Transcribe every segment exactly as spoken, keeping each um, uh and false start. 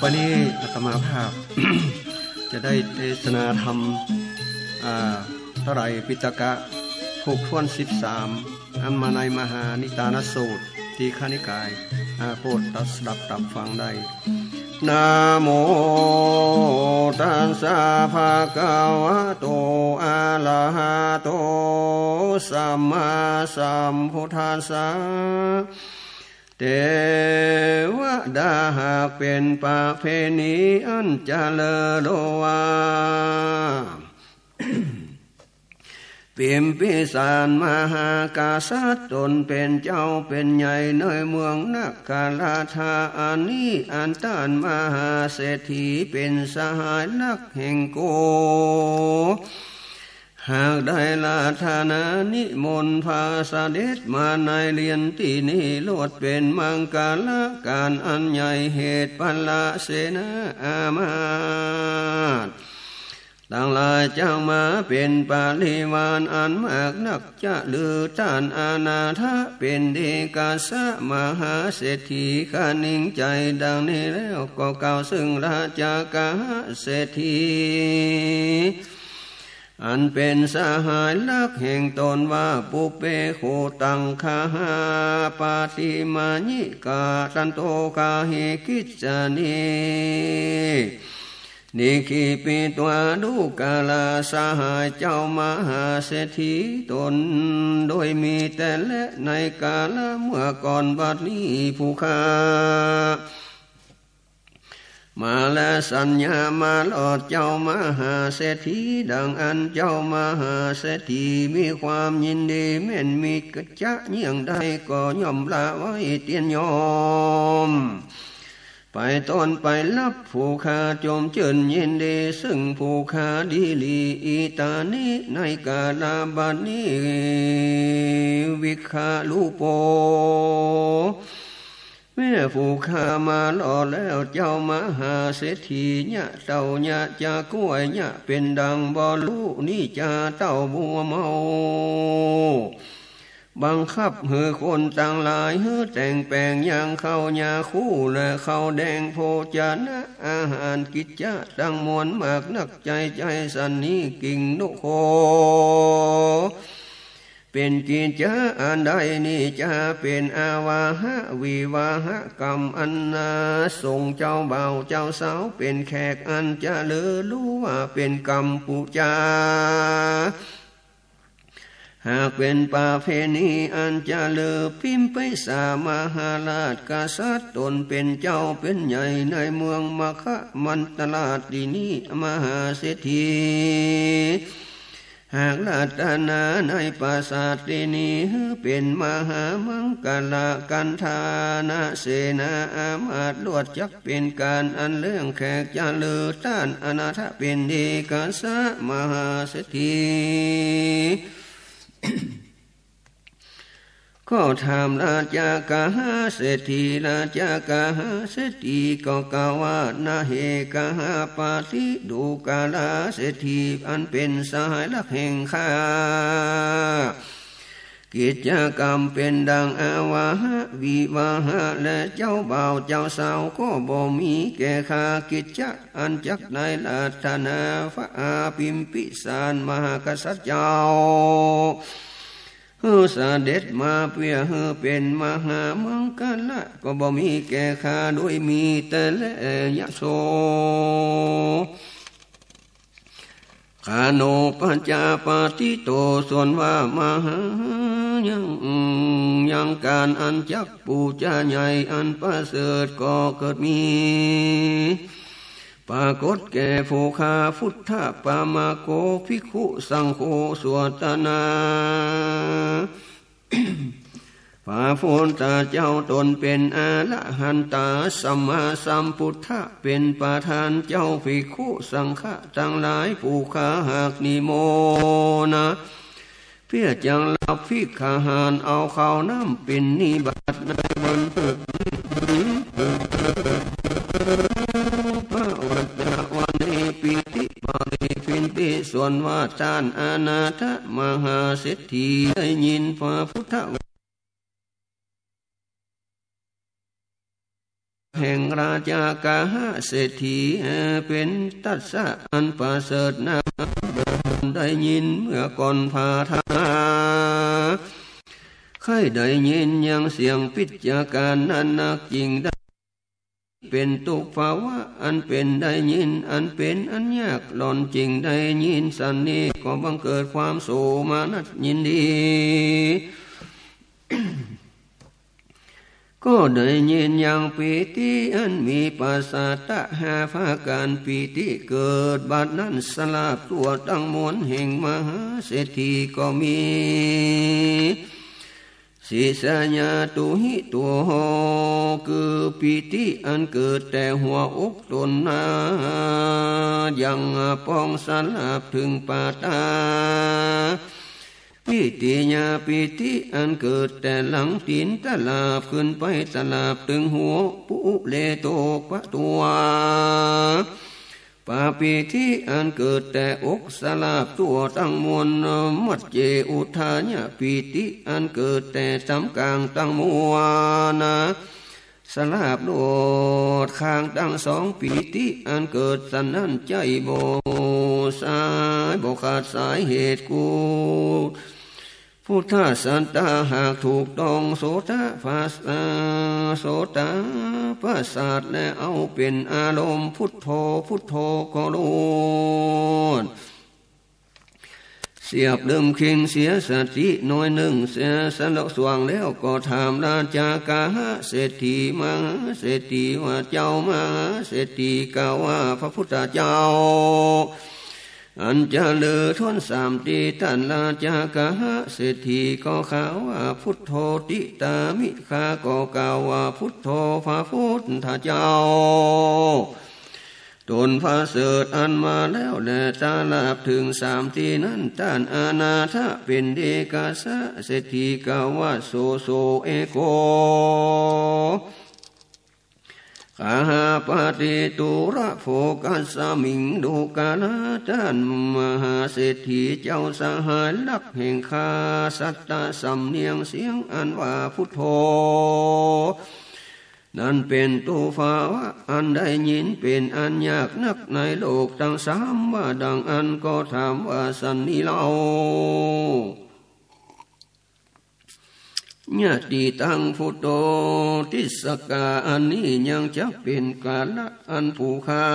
วันนี้อาตมาภาพ จะได้เทศนาธรรม อ่า ไตรปิฎกะ หกถ้วนสิบสาม อันมาในมหานิทานสูตร ทีฆนิกาย อ่า โปรดสดับตับฟังได้ นะโมตัสสะ ภะคะวะโต อะระหะโต สัมมาสัมพุทธัสสะ เตวะดา หากเป๋นประเพณีอันจะเลิศหรูหรา พิมพิสารมหากษัตริย์ตนเป๋นเจ้าเป๋นใหญ่ในเมืองนครธาตุอันนี้ อันต้านมหาเศรษฐีเป๋นสหายรักแห่งกู หากได้ราธนานิมนต์พระเสด็จมาในเรือนตี้นี้ โลดเป๋นมังคละก๋านอันใหญ่ เหตุพระเสนาอามาตย์ตังหลายจักมาเป๋นปริวารอันมากนัก จะลือต้านอนาถะเป๋นเอกสะ มหาเศรษฐีคานิงใจ๋ดังนี้แล้ว ก็กล่าวซึ่งราชกหเศรษฐี อันเป๋นสหายรักแห่งตนว่า ปุพเพ โขตัง คหปฏิมายิกา ตันโต คาหิ กิจจานิ นิกขิปิตวา ดูกรา สหายเจ้ามหาเศรษฐีตน โดยมีแต่แล ในกาละเมื่อก่อน บัดนี้ผู้ข้า มาและสัญญามาลอดเจ้ามหาเศรษฐี ดังอั้น เจ้ามหาเศรษฐีมีความยินดีแม่น มีกิจจะเยี่ยงใดก็ย่อมละไว้เตียนยอม ไปต้อนไปฮับผู้ข้าจมจื้นยินดี ซึ่งผู้ข้าดีหลี อิตานิ ในกาละบัดนี้ วิคหารูโป แม่ผู้ข้ามาลอดแล้ว เจ้ามหาเศรษฐี ยะเต้ายะจะก้วย ยะเป๋นดังบ่ฮู้นี้ จะเต้าบัวเมา บังคับหื้อคนตังหลาย หื้อแต่งแป๋งยังข้าวยาคู และข้าวแดงโภชนะอาหาร กิจจะตังมวลมากนัก ใจ๋ใจ๋สันนี้ กิ่งนโค เป๋นกิจจะอันใดนี้ จะเป๋นอาวาหะวิวาหะกรรม อันนาส่งเจ้าบ่าวเจ้าสาวเป๋นแขกอันจะเลิศหรูว่า เป๋นกรรมปู๋จา หากเป๋นประเพณีอันจะเลิศ พิมพิสารมหาราชกษัตริย์ตนเป๋นเจ้าเป๋นใหญ่ในเมืองมคธมัตตราชตี้นี้ มหาเศรษฐี หากราธนาในปราสาทตี้นี้ หื้อเป๋นมหามังคละ คันธานะเสนาอามาตย์ โลดจักเป๋นก๋านอันเลื่องแขก จะลือต้านอนาถะเป๋นเอกสะ มหาเศรษฐี ก็ถามราชกหาเศรษฐี ราชกหาเศรษฐีก็กล่าวว่า นะเห กหปฏิ ดูกราเศรษฐี อันเป๋นสหายรักแห่งข้า กิจกรรมเป๋นดังอาวาหะวิวาหะ และเจ้าบ่าวเจ้าสาวก็บ่มีแก่ข้า กิจจะอันจักได้ราธนา พระอาพิมพิสารมหากษัตริย์เจ้า หื้อเสด็จมาเปื้อหื้อเป๋นมหามังคละ ก็บ่มีแก่ข้าโดยมีแต่แล ยะโส คาโน ปัจจาปฏิโต ส่วนว่ามหายัง ยังก๋านอันจักปู๋จาใหญ่อันประเสริฐก็เกิดมี ปรากฏแก่ผู้ข้า พุทธปามาโก ภิกขุสังโฆ สวดตนา พระพุทธเจ้าตนเป๋นอรหันตาสัมมาสัมพุทธะ เป๋นประธานเจ้าภิกขุสังฆะตังหลาย ผู้ข้าหากนิมนต์นะ เปื้อจักฮับภิกขาหาร เอาข้าวน้ำปิณฑิบาตในวันเกิดนี้ พระวัจจะวันนี้ ปิณฑิบาตปิณฑิ ส่วนว่าต้านอนาถมหาเศรษฐีได้ยินพระพุทธ แห่งราชากาหเศรษฐี เอ่อ เป๋นทัสสะอันประเสริฐนา ได้ยินเมื่อก่อนผ่านมา ใค่ได้ยินยังเสียงปิจจการนั้นนัก จึงได้ เป๋นทุกข์ภาวะอันเป๋นได้ยิน อันเป๋นอันยาก หล่อนจึงได้ยินสันนี้ ก็บังเกิดความโสมนัสยินดี ก็ได้ยินยังปีติอันมีปัสสาวะห้าประก๋าน ปีติเกิดบัดนั้น สลาบทั่วตังมวลแห่งมหาเศรษฐีก็มี สิสยาตุหิโต คือปีติอันเกิดแต่หัวอกตนนา ยังปองสลาบเถิงป่าต๋า ปีติยา ปีติอันเกิดแต่หลังตี๋นตลาบ ขึ้นไปตลาบเถิงหัวปุเรโตปะตวา ปาปีติอันเกิดแต่อก สลาบทั่วตังมวล มัจเจอุทายะ ปีติอันเกิดแต่ต๋ามก๋างตังมวลนา สลาบโลดข้างตังสอง ปีติอันเกิดสันนั้น ใจ้บ่สาย บ่ขาดสายเหตุกู พุทธสัตตาหากถูกต้อง โสตาปัสสะ โสตาประสาท และเอาเป๋นอารมณ์ พุทโธ พุทโธก็โลด เสียบเริ่มเข่งเสียสติหน่อยหนึ่ง เสียสละสว่างแล้ว ก็ถามราชากาหเศรษฐี มหาเศรษฐีว่า เจ้ามหาเศรษฐี กล่าวว่าพระพุทธเจ้า อันเจริญถ้วนสามตี้ ต้านราชากาหเศรษฐี ก็กล่าวว่า พุทโธติตามิ ข้าก็กล่าวว่า พุทโธ พระพุทธเจ้า ต๋นประเสริฐอันมาแล้วแล สลาบเถิงสามตี้นั้น ต้านอนาถปิณฑิกะเศรษฐี กล่าวว่า โส โส เอโก กาหปฏิตุระโภคัสมิง ดูกรา ต้านมหาเศรษฐีเจ้าสหายรักแห่งข้า สัตตะสำเนียงเสียงอันว่าพุทโธ นั้นเป๋นทุกข์ภาวะอันได้ยินเป๋นอันยากนักในโลกตังสาม ว่าดังอั้น ก็ถามว่าสันนี้เล่า ยะติตังพุทโธติสสะกา อันนี้ยังจักเป๋นกาละอันผู้ข้า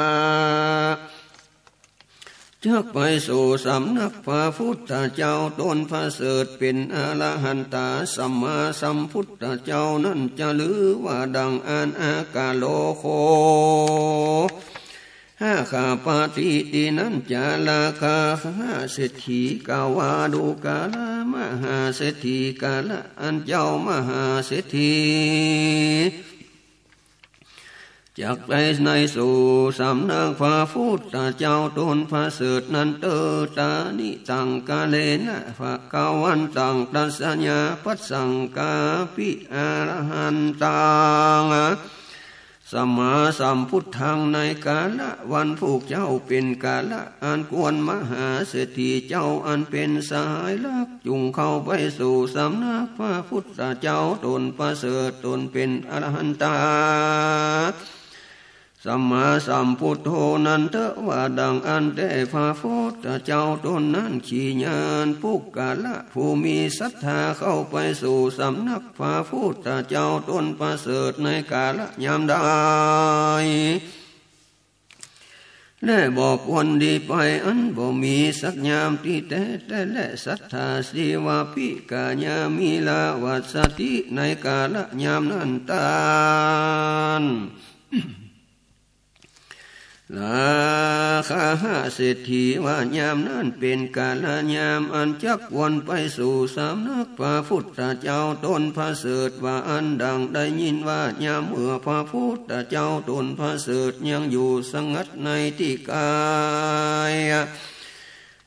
จักไปสู่สำนักพระพุทธเจ้าต๋นประเสริฐเป๋นอรหันตาสัมมาสัมพุทธเจ้านั้นจะลือว่าดังอั้น อากาโลโข หาข้าปฏิตินั้นจะ ราชากาหเศรษฐีกล่าวว่า ดูกรา มหาเศรษฐี กาละอันเจ้ามหาเศรษฐี จักไปในสู่สำนักพระพุทธเจ้าต๋นประเสริฐนั้นเต๊อะ ตานิตังกาเลนะ ภะคะวันตัง ทัสสะญาปัสสัง คาปิอรหันตัง สัมมาสัมพุทธัง ในกาละวันพุธเจ้าเป๋นกาละอันควร มหาเศรษฐีเจ้าอันเป๋นสหายรัก จุ่งเข้าไปสู่สำนักพระพุทธเจ้าต๋นประเสริฐ ต๋นเป๋นอรหันตาสัมมาสัมพุทโธนั้นเต๊อะ ว่าดังอั้นแต๊ พระพุทธเจ้าต๋นนั้น ขีญาณปุคคละผู้มีศรัทธาเข้าไปสู่สำนักพระพุทธเจ้าต๋นประเสริฐในกาละยามใด และบ่ควรดีไปอันบ่มีสักยามตี้แต๊แต๊แล สัทธา สีวาปิ กายามิ ลาวัสสติ ในกาละยามนั้นตาน ราชากาหเศรษฐีว่ายามนั้นเป๋นกาละยามอันจักควรไปสู่สำนักพระพุทธเจ้าต๋นประเสริฐ ว่าอั้นดังได้ยินว่ายามเมื่อพระพุทธเจ้าต๋นประเสริฐยังอยู่สงัดในตี้กาย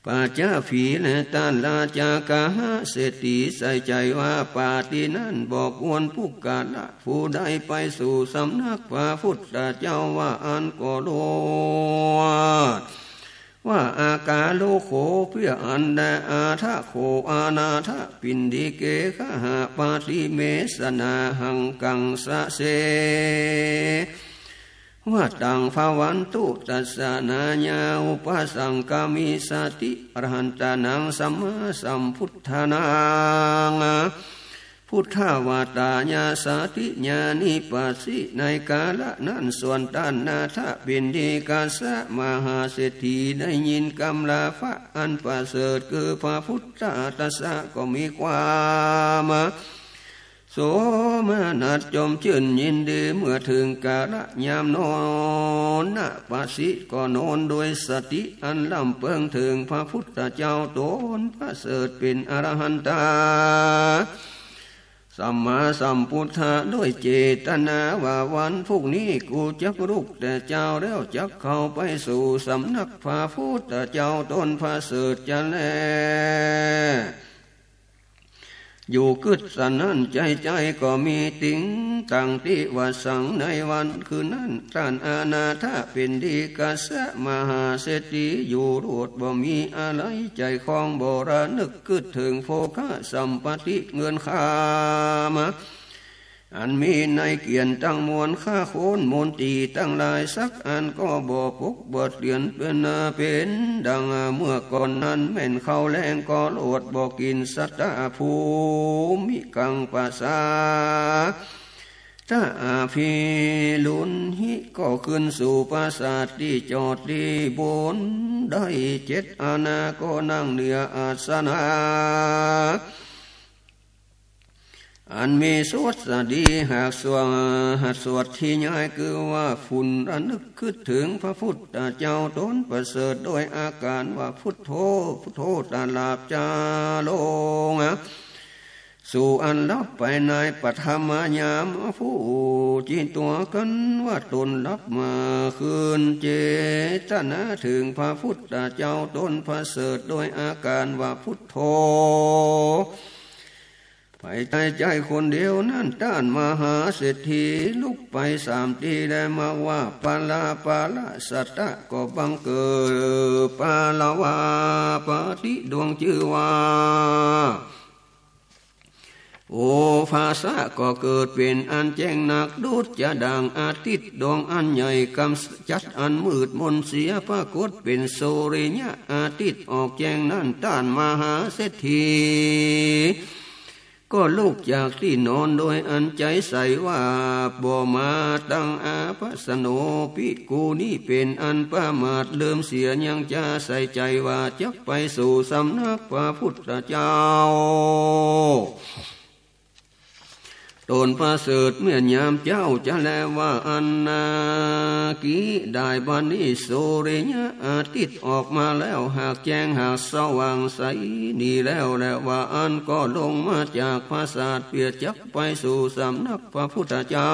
ปัจจพี และต้านราชากาหเศรษฐีใส่ใจ๋ว่าป่าตี้นั้นบ่ควรปุคคละผู้ใดไปสู่สำนักพระพุทธเจ้า ว่าอั้นก็โลด ว่าอากาโลโข เปื้ออั้นแล อาทะโข อนาถปิณฑิเก คหปฏิเวสสนาหัง กังสะเส วะตัง ภะวันตุ ตัสสะ นายา อุปะสังคามิสสะติ อรหันตานัง สัมมาสัมพุทธานัง พุทธาวาตายาสสะติญาณิปัสสิ ในกาละนั้น ส่วนต้านนาถปิณฑิกัสสะมหาเศรษฐี ได้ยินกำลาพระอันประเสริฐ คือพระพุทธาทาสสะ ก็มีความ โสมนัสจมจื้นยินดี เมื่อเถิงกาละยามนอน ณ ปัสสิ ก็นอนโดยสติอันล้ำเปิงเถิงพระพุทธเจ้าต๋นประเสริฐเป๋นอรหันตา สัมมาสัมพุทธา โดยเจตนาว่า วันพรุ่งนี้กูจักลุกแต่เจ๊าแล้ว จักเข้าไปสู่สำนักพระพุทธเจ้าต๋นประเสริฐจะแล อยู่กึ๊ดสะนั้น ใจ๋ๆ ก็มีติ๊งตังติว่าสัง ในวันคืนนั้น ต้านอนาถปิณฑิกัสสะมหาเศรษฐี อยู่โลดบ่มีอะไรใจ๋คอง บ่ระนึกกึ๊ดเถิงโภคสัมปัตติเงินคำ อันมีในเกี้ยนตังมวล ค่าโคนมนตรีตังหลาย สักอันก็บ่ปกบ่เปลี่ยนเป๋น เป๋นดังเมื่อก่อนนั้น แม่นข้าวแลงก็โลดบ่กิ๋น สัตตะภูมิกัง ปสาทะ อภิรุณหิ ก็ขึ้นสู่ปราสาทตี้จอดตี้บน ได้เจ็ดอาณา ก็นั่งเหนืออาสนะ อันมีสวัสดี หากสวด หัดสวดที่ย้าย คือว่า ผู้ระนึกกึ๊ดเถิงพระพุทธเจ้าต๋นประเสริฐ โดยอาการว่า พุทโธ พุทโธ ตลาบจาลงสู่อันหลับไปในปัทมยาม ผู้จิตตั๋วกั๋นว่าต๋นหลับมา คืนเจตนาเถิงพระพุทธเจ้าต๋นประเสริฐ โดยอาการว่า พุทโธ ภายใต้ใจ๋คนเดียวนั้น ต้านมหาเศรษฐีลุกไปสามตี้ และมาว่า ปะละ ปะละ สัตตะ ก็บังเกิดปะละวาปฏิ ดวงจื้อว่า โอภาสะ ก็เกิดเป๋นอันแจ้งนัก ดุจจะดั่งอาทิตย์ดวงอันใหญ่ กำจัดอันมืดมนเสีย ปรากฏเป๋นสุริยะอาทิตย์ออกแจ้งนั้น ต้านมหาเศรษฐี ก็ลุกจากตี้นอนโดยอันใจ๋ใสว่า บ่มาตัง อาภัสสโน ภิกขุนี้เป๋นอันประมาทเลิมเสีย ยังจะใส่ใจ๋ว่าจักไปสู่สำนักพระพุทธเจ้าต๋นประเสริฐเมื่อยามเจ๊าจะแล ว่าอั้นนา กิ ได้บัดนี้สุริยะอาทิตย์ออกมาแล้ว หากแจ้งหากสว่างใสนี้แล้วแล ว่าอั้นก็ลงมาจากปราสาท เปื้อจักไปสู่สำนักพระพุทธเจ้า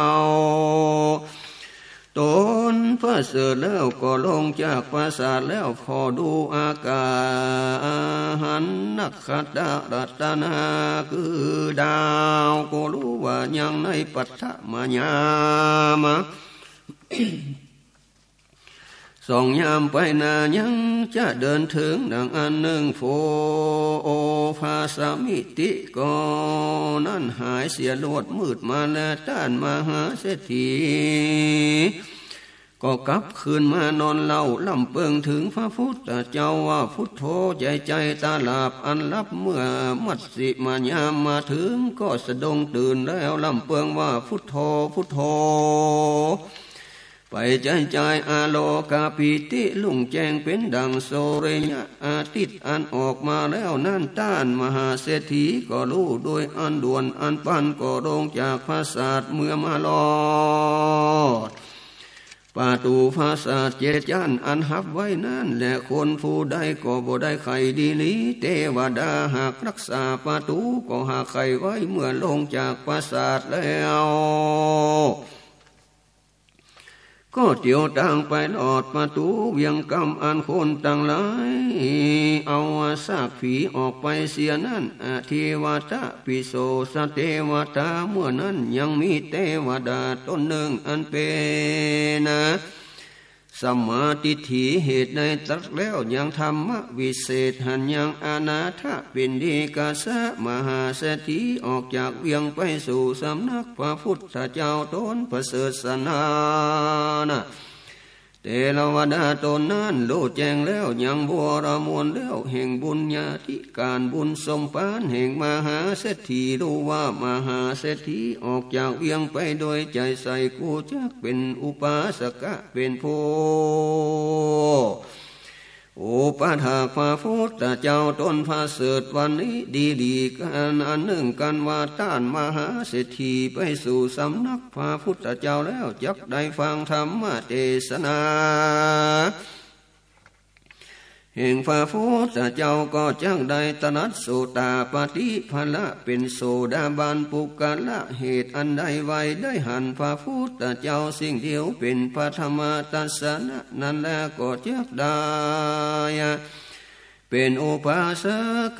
ต๋นประเสริฐแล้ว ก็ลงจากปราสาทแล้ว ผ่อดูอากาศ หันนกขัตตะรัตนา คือดาว ก็ฮู้ว่ายังในปัทมยาม สองยามไปหน้ายังจะเดินเถิงดังอันนึ่ง โภ โอภาสมิติ ก็นั้นหายเสียโลด มืดมาแล ต้านมหาเศรษฐี ก็กลับคืนมานอนเล่า ล้ำเปิงเถิงพระพุทธเจ้าว่า พุทโธ ใจ๋ๆ ตลาบอันหลับเมื่อมัชฌิมยามมาเถิง ก็สะดุ้งตื่นแล้ว ล้ำเปิงว่า พุทโธ พุทโธ ไปใจ๋ๆ อโลกะปีติ รุ่งแจ้งเป๋นดั่งสุริยะอาทิตย์อันออกมาแล้วนั้น ต้านมหาเศรษฐีก็ฮู้โดยอันด่วนอันปลัน ก็ลงจากปราสาทเมื่อมาฮอด ประตู๋ปราสาทเจ็ดจั๊นอันฮับไว้นั้นแล คนผู้ใดก็บ่ได้ใค่ดีหลี เตวดาหากฮักษาประตู๋ก็หากใค่ไว้ เมื่อลงจากปราสาทแล้ว ก็เตียวตางไปฮอดประตู๋เวียงกำอันคนตังหลายเอาซากผีออกไปเสียนั้น อเทวตะ ปิโสสะเตวตา เมื่อนั้นยังมีเตวดาต๋นนึ่งอันเป๋น สัมมาทิฏฐิ เหตุใดตรัสแล้วยังธรรมวิเศษ หันยังอนาถปิณฑิกะสะมหาเศรษฐี ออกจากเวียงไปสู่สำนักพระพุทธเจ้าต๋นประเสริฐสนานนะ เทวดาต๋นนั้นฮู้แจ้งแล้วยังวรมวลแล้ว แห่งบุญญาธิก๋านบุญสมภารแห่งมหาเศรษฐี ฮู้ว่ามหาเศรษฐีออกจากเวียงไปโดยใจ๋ใส กูจักเป๋นอุปาสกะเป๋นผู้ อุปถากพระพุทธเจ้าต๋นประเสริฐวันนี้ ดีหลีกั๋นอันนึ่งกั๋นว่า ต้านมหาเศรษฐีไปสู่สำนักพระพุทธเจ้าแล้ว จักได้ฟังธรรมเตสนาแห่งพระพุทธเจ้า ก็จักได้ตรัสโสตาปัตติผละ เป๋นโสดาบันปุคคละ เหตุอันใดไวได้หันพระพุทธเจ้าสิ่งเดียว เป๋นพระธรรมทัสสนะนั้นแล ก็จักได้เป๋นอุปาส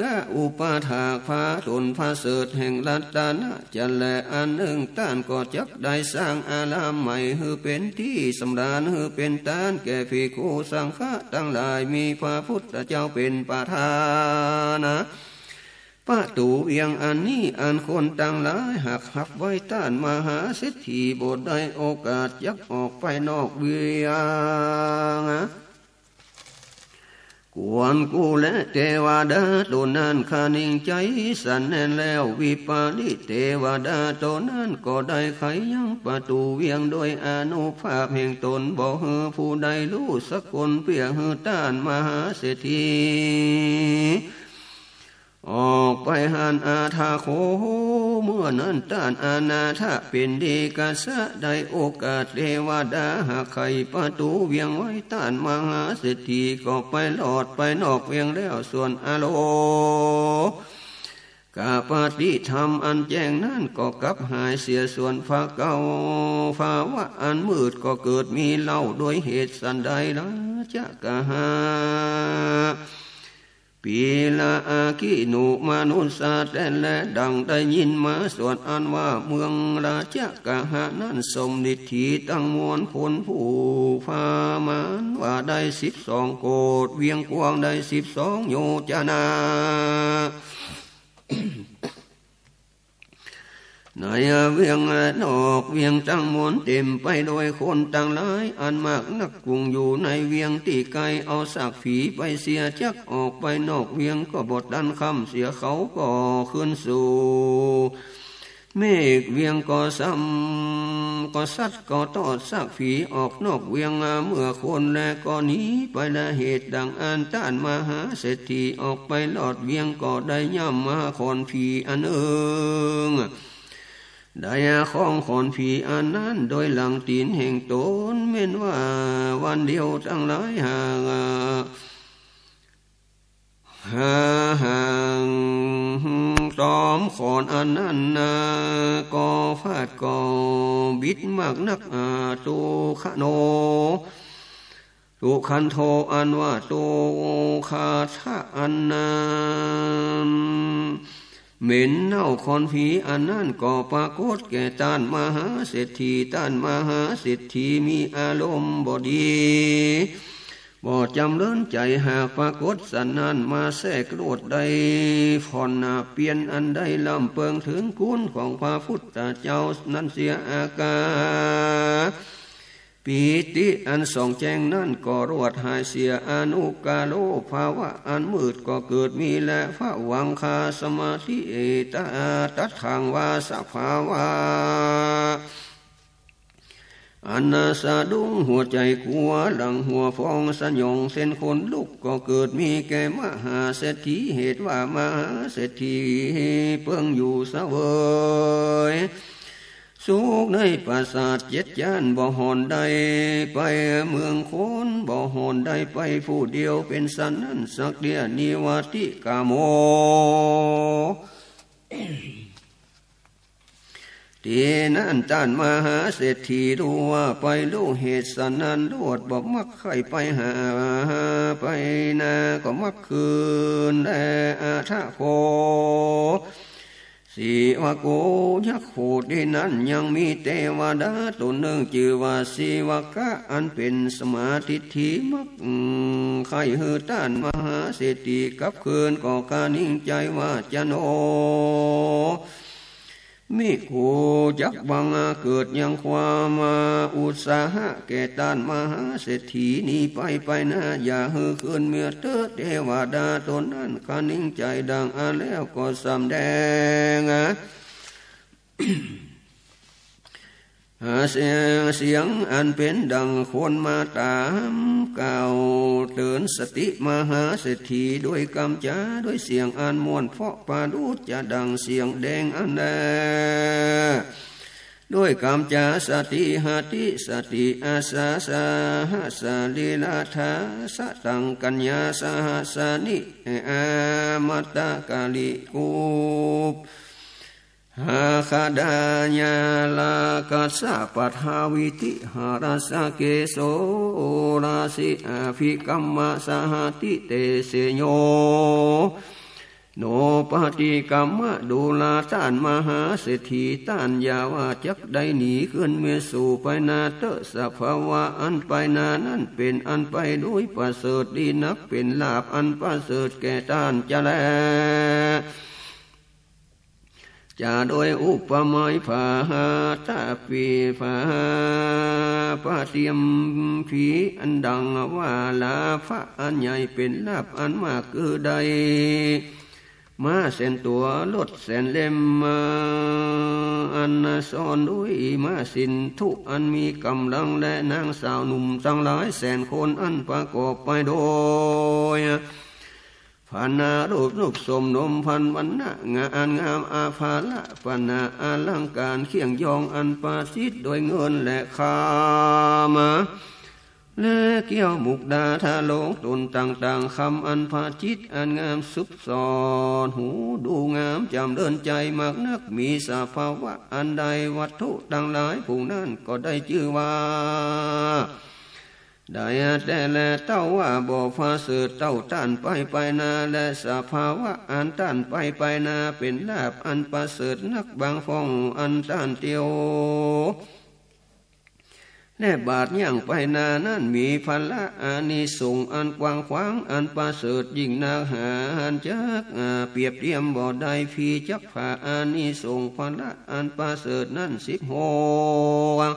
กะอุปถากพระต๋นประเสริฐแห่งรัตนะจักรแล อันนึ่งต้านก็จักได้สร้างอารามใหม่ หื้อเป๋นตี้สำราญ หื้อเป๋นตานแก่ภิกขุสังฆะตังหลาย มีพระพุทธเจ้าเป๋นประธานนะ ประตู๋เวียงอันนี้ อันคนตังหลายหากฮับไว้ ต้านมหาเศรษฐีบ่ได้โอกาสจักออกไปนอกเวียง กวนกูและเตวดาต๋นนั้นคะนิงใจ๋สั่นแน่นแล้ว วิปปาริตเตวดาต๋นนั้นก็ได้ไขยังประตู๋เวียงโดยอานุภาพแห่งต๋น บ่หื้อผู้ใดฮู้สักคน เปื้อหื้อต้านมหาเศรษฐี ออกไปหั้นอาถาโข เมื่อนั้นต้านอนาถปิณฑิกะสะได้โอกาสเตวดาหากไขประตู๋เวียงไว้ ต้านมหาเศรษฐีก็ไปลอดไปนอกเวียงแล้ว ส่วนอโลกะปฏิธรรมอันแจ้งนั้นก็กลับหายเสีย ส่วนภาเก่า ภาวะอันมืดก็เกิดมีเล่า โดยเหตุสันใด ราชกะหะ ปีละอาคิหนุมนุสสาแต๊แล ดังได้ยินมา ส่วนอันว่าเมืองราชกะหะนั้นสมดิษฐีตังมวล คนผู้พามานว่าได้สิบสองโกฏ เวียงกว้างได้สิบสองโยชนะ ในเวียงและนอกเวียงตังมวลเต๋มไปโดยคนตังหลายอันมากนัก กุ้งอยู่ในเวียงตี้ไกล เอาซากผีไปเสีย จักออกไปนอกเวียงก็บ่ตันค่ำเสีย เขาก็คืนสู่เมฆเวียง ก็ซ้ำก็สัตว์ก็ตอดซากผีออกนอกเวียง เมื่อคนแลก็หนีไปแล เหตุดังอั้นต้านมหาเศรษฐีออกไปลอดเวียง ก็ได้ย่ำมาขอนผีอันนึ่ง ได้คล้องขอนผีอันนั้นโดยหลังตี๋นแห่งต๋น แม่นว่าวันเดียวตังหลายหาก หาหางต๋อมขอนอันนั้นนา ก็ฟาดก็บิดมากนัก อา ตุคะโน ตุคันโท อันว่าตุคาทะอันนั้น เหม็นเน่า ขอนผีอันนั้นก็ปรากฏแก่ต้านมหาเศรษฐี ต้านมหาเศรษฐีมีอารมณ์บ่ดี บ่จ๋ำเริญใจ๋ หากปรากฏสันนั้นมาแทรกโลด ได้ผ่อนหนาเปียนอันได้ลำเปิงเถิงคุณของพระพุทธเจ้านั้นเสีย อากา ปีติอันส่องแจ้งนั้นก็รวดหายเสีย อนุกาโล ภาวะอันมืดก็เกิดมีแล ภวังคาสมาธิ เอตา ตัดขังวาสภาวะ อันน่าสะดุ้งหัวใจ๋กั๋ว หลั่งหัวพองสยองเส้นขนลุกก็เกิดมีแก่มหาเศรษฐี เหตุว่ามหาเศรษฐีเปิงอยู่เสวยสุขในปราสาทเจ็ดจ๊าน บ่ห่อนได้ไปเมืองคน บ่ห่อนได้ไปผู้เดียว เป๋นสันนั้นสักเตื้อ นิวาติกาโม ตี้นั้นต้านมหาเศรษฐีฮู้ว่าไปฮู้เหตุสันนั้น รวดบ่มักใค่ไปหา ไปนาก็มักคืนแล อาถะโข สีวโก ยักษ์ผู้ตี้นั้นยังมีเตวดาต๋นนึ่งจื้อว่าสีวกะ อันเป๋นสัมมาทิฏฐิมัก ใค่หื้อต้านมหาเศรษฐีกลับคืนก็คะนิงใจ๋ว่า จะโน ภิกขุ จักบังเกิดยังความอุตสาหะแก่ต้านมหาเศรษฐีนี้ไปไปนา อย่าหื้อคืนเมือเต๊อะ เตวดาต๋นนั้นคะนิงใจ๋ดังอั้นแล้วก็สำแดง เสียง เสียงอันเป๋นดังคนมาต๋ามกล่าวเตื๋อนสติมหาเศรษฐีด้วยกำจา ด้วยเสียงอันม่วนเพราะประดุจจะดังเสียงแดงอั้นแล ด้วยกำจา สติหติสติอาสาสหัสสะลีลาทาสะตังกัญญาสหัสสะนิ อามัตตะกะลิกุป หาคดายาลากัสสะปัทวิติหารัสสะเกโสราสิอภิกัมมะสหติเตเสโย โนปฏิกัมมะ ดูราต้านมหาเศรษฐีต้าน อย่าว่าจักได้หนีคืนเมือสู่ไปนาเต๊อะ สภาวะอันไปนานั้นเป๋นอันไปด้วยประเสริฐดีนัก เป๋นลาภอันประเสริฐแก่ต้านจะแล จะโดยอุปมาผาตะปีผาปะเตียมผีอันดังว่าลาภะอันใหญ่เป๋นลาภอันมากคือได้ม้าแสนตั๋ว รถแสนเล่ม มาอันซ้อนด้วยม้าสินธุอันมีก๋ำลัง และนางสาวหนุ่มตังหลายแสนคนอันประกอบไปโดย พรรณารูป รูปโสมนมพันวรรณะ งา อันงาม อาภรณะ ปณะ อลังก๋าน เครื่องยองอันประจิตรด้วยเงินและคำ และแก้วมุกดาธาลงต๋นต่างๆ คำอันประจิตรอันงาม สุขสอดหูดูงาม จ๋ำเริญใจ๋มากนัก มีสภาวะอันใด วัตถุตังหลายผู้นั้นก็ได้จื้อว่า ได้แต๊แล เต้าว่าบ่ประเสริฐเต้าต้านไปไปนา และสภาวะอันต้านไปไปนาเป๋นลาภอันประเสริฐนัก บางพ่องอันต้านเตียว และบาดย่างไปนานั้นมีผละอานิสงส์อันกว้างขวาง อันประเสริฐยิ่งนัก หาหันจัก อ่า เปรียบเตียมบ่ได้ พีจักผ่าอานิสงส์ผละอันประเสริฐนั้นสิบหก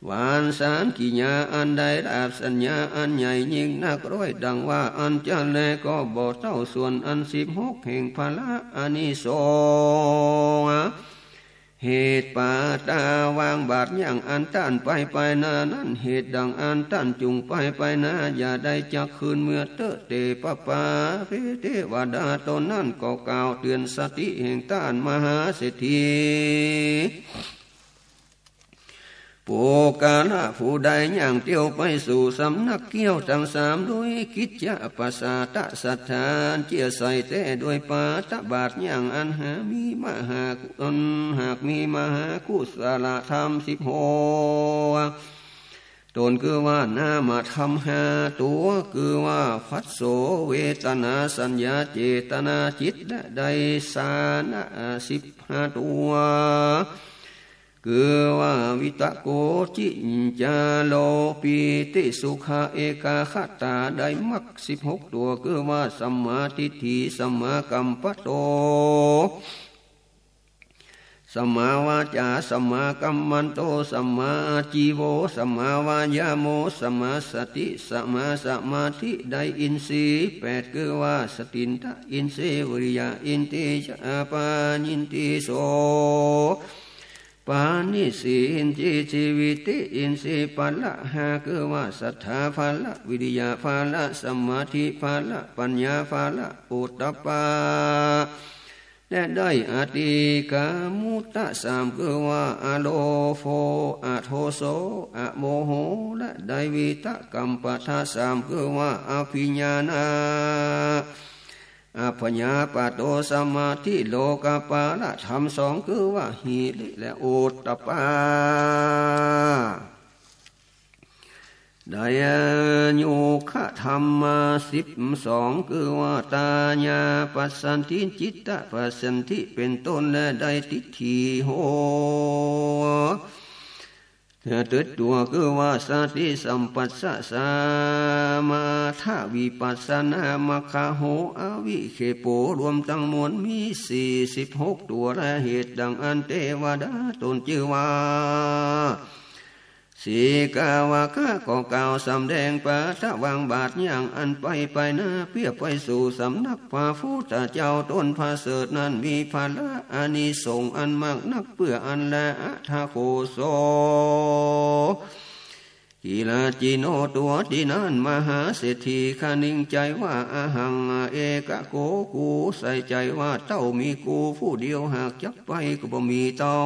วานสานกิยาอันได้ลาภสัญญาอันใหญ่ยิ่งนักร้อย ดังว่าอั้นจะแล ก็บ่เต้าส่วนอันสิบหกแห่งผละอานิสงส์ เหตุปาตาวางบาดย่างอันต้านไปไปนานั้น เหตุดังอันต้านจุ่งไปไปนา อย่าได้จักคืนเมือเต๊อะ เตปะปาเปเตวดาต๋นนั้นก็กล่าวเตื๋อนสติแห่งต้านมหาเศรษฐี ปุคคละผู้ใดย่างเตียวไปสู่สำนักแก้วตังสาม โดยกิจจะประสาทะศรัทธาอันเจื้อใส่แต๊ โดยปาตะบาดย่างอันหามีมหากุ อันหากมีมหากุศลธรรมสิบหกต๋น คือว่านามธรรมห้าตั๋ว คือว่า ผัสโส เวทนา สัญญา เจตนา จิต และได้ฌานะสิบห้าตั๋ว คือว่า วิตโก จินจาโร ปีติ สุขะ เอก๋าคตา ได้มรรคสิบหกตั๋ว คือว่า สัมมาทิฏฐิ สัมมากัมมันโต สัมมาวาจา สัมมากัมมันโต สัมมาอาจีโว สัมมาวายาโม สัมมาสติ สัมมาสมาธิ ได้อินทรีย์แปด คือว่า สตินทะอินทรีย์ วิริยะอินทรีย์ อาปาญินทรีย์ โส ปาณิชฌีอินทรีย์ ชีวิติอินทรีย์ ผละห้า คือว่า ศรัทธาผละ วิริยะผละ สมาธิผละ ปัญญาผละ โอตตัปปะ และได้อติกามุตตะสาม คือว่า อโลโภ อโทโส อโมโห และได้วีตะกัมปทะสาม คือว่า อภิญญาณะ อัพพยาปาโท สมาธิ โลกุปปะธรรมสอง คือว่า หิริ และโอตตัปปะ ได้โยคะธรรมมาสิบสอง คือว่าตาญาปัสสัตถิ จิตตปัสสัตถิ เป๋นต้น และได้ทิฏฐิโห เถิดตัว คือว่าสติสัมปชัญญะ สมาธิวิปัสสนา มัคคะโห อวิกเขโป รวมตังมวลมีสี่สิบหกตัว และเหตุดังอั้นเตวดาต๋นจื้อว่า สีกาวกะก็กล่าวสำแดงปาฐะวางบาทอย่างอันไปไปหน้า เปื้อไปสู่สำนักพระพุทธเจ้าต๋นประเสริฐนั้น มีผละอานิสงส์อันมากนัก เปื้ออั้นแล อัฏฐโคโส กิลาจิโน ตัวตี้นั้น มหาเศรษฐีคะนึงใจ๋ว่า อะหัง เอกะโข กูใส่ใจ๋ว่าเต้ามีกูผู้เดียว หากจักไปก็บ่มีเต้า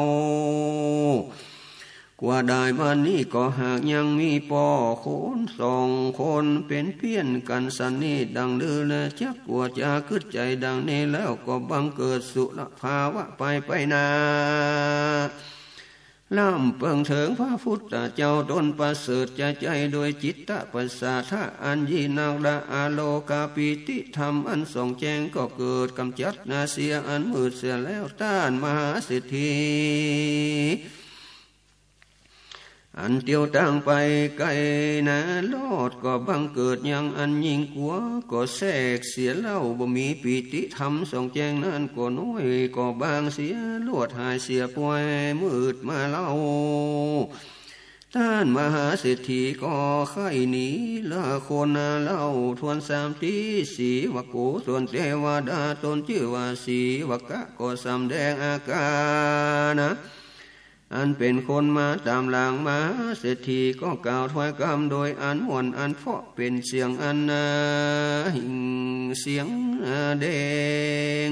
กว่าได้บัดนี้ก็หากยังมีป้อคนสองคนเป๋นเปื้อนกั๋นสันนี้ดังลือ และจักกว่าจะกึ๊ดใจ๋ดังนี้แล้ว ก็บังเกิดสุรภาวะไปไปหน้า ล้ำเปิงเถิงพระพุทธเจ้าต๋นประเสริฐจะใจ๋โดยจิตตปัสสะทะอันยิ่งนัก และอโลกปีติธรรมอันส่องแจ้งก็เกิดก๋ำจัดหน้าเสียอันมืดเสียแล้ว ต้านมหาเศรษฐี อันเตียวตางไปไก๋นาลอด ก็บังเกิดยังอันยิ่งกั๋ว ก็แทรกเสียเล่า บ่มีปีติธรรมส่องแจ้งนั้น ก็น้อยก็บางเสีย ลวดหายเสียป่วย มืดมาเล่า ต้านมหาเศรษฐีก็ใค่หนีละคนเล่า ทวนสามที สีวโก ส่วนเตวดาต๋นจื้อว่าสีวกะ ก็สำแดงอาก๋าน อันเป๋นคนมาต๋ามหลังมหาเศรษฐี ก็กล่าวถ้อยกำโดยอันม่วนอันเพราะ เป๋นเสียงอันน่าหิ่งเสียงแดง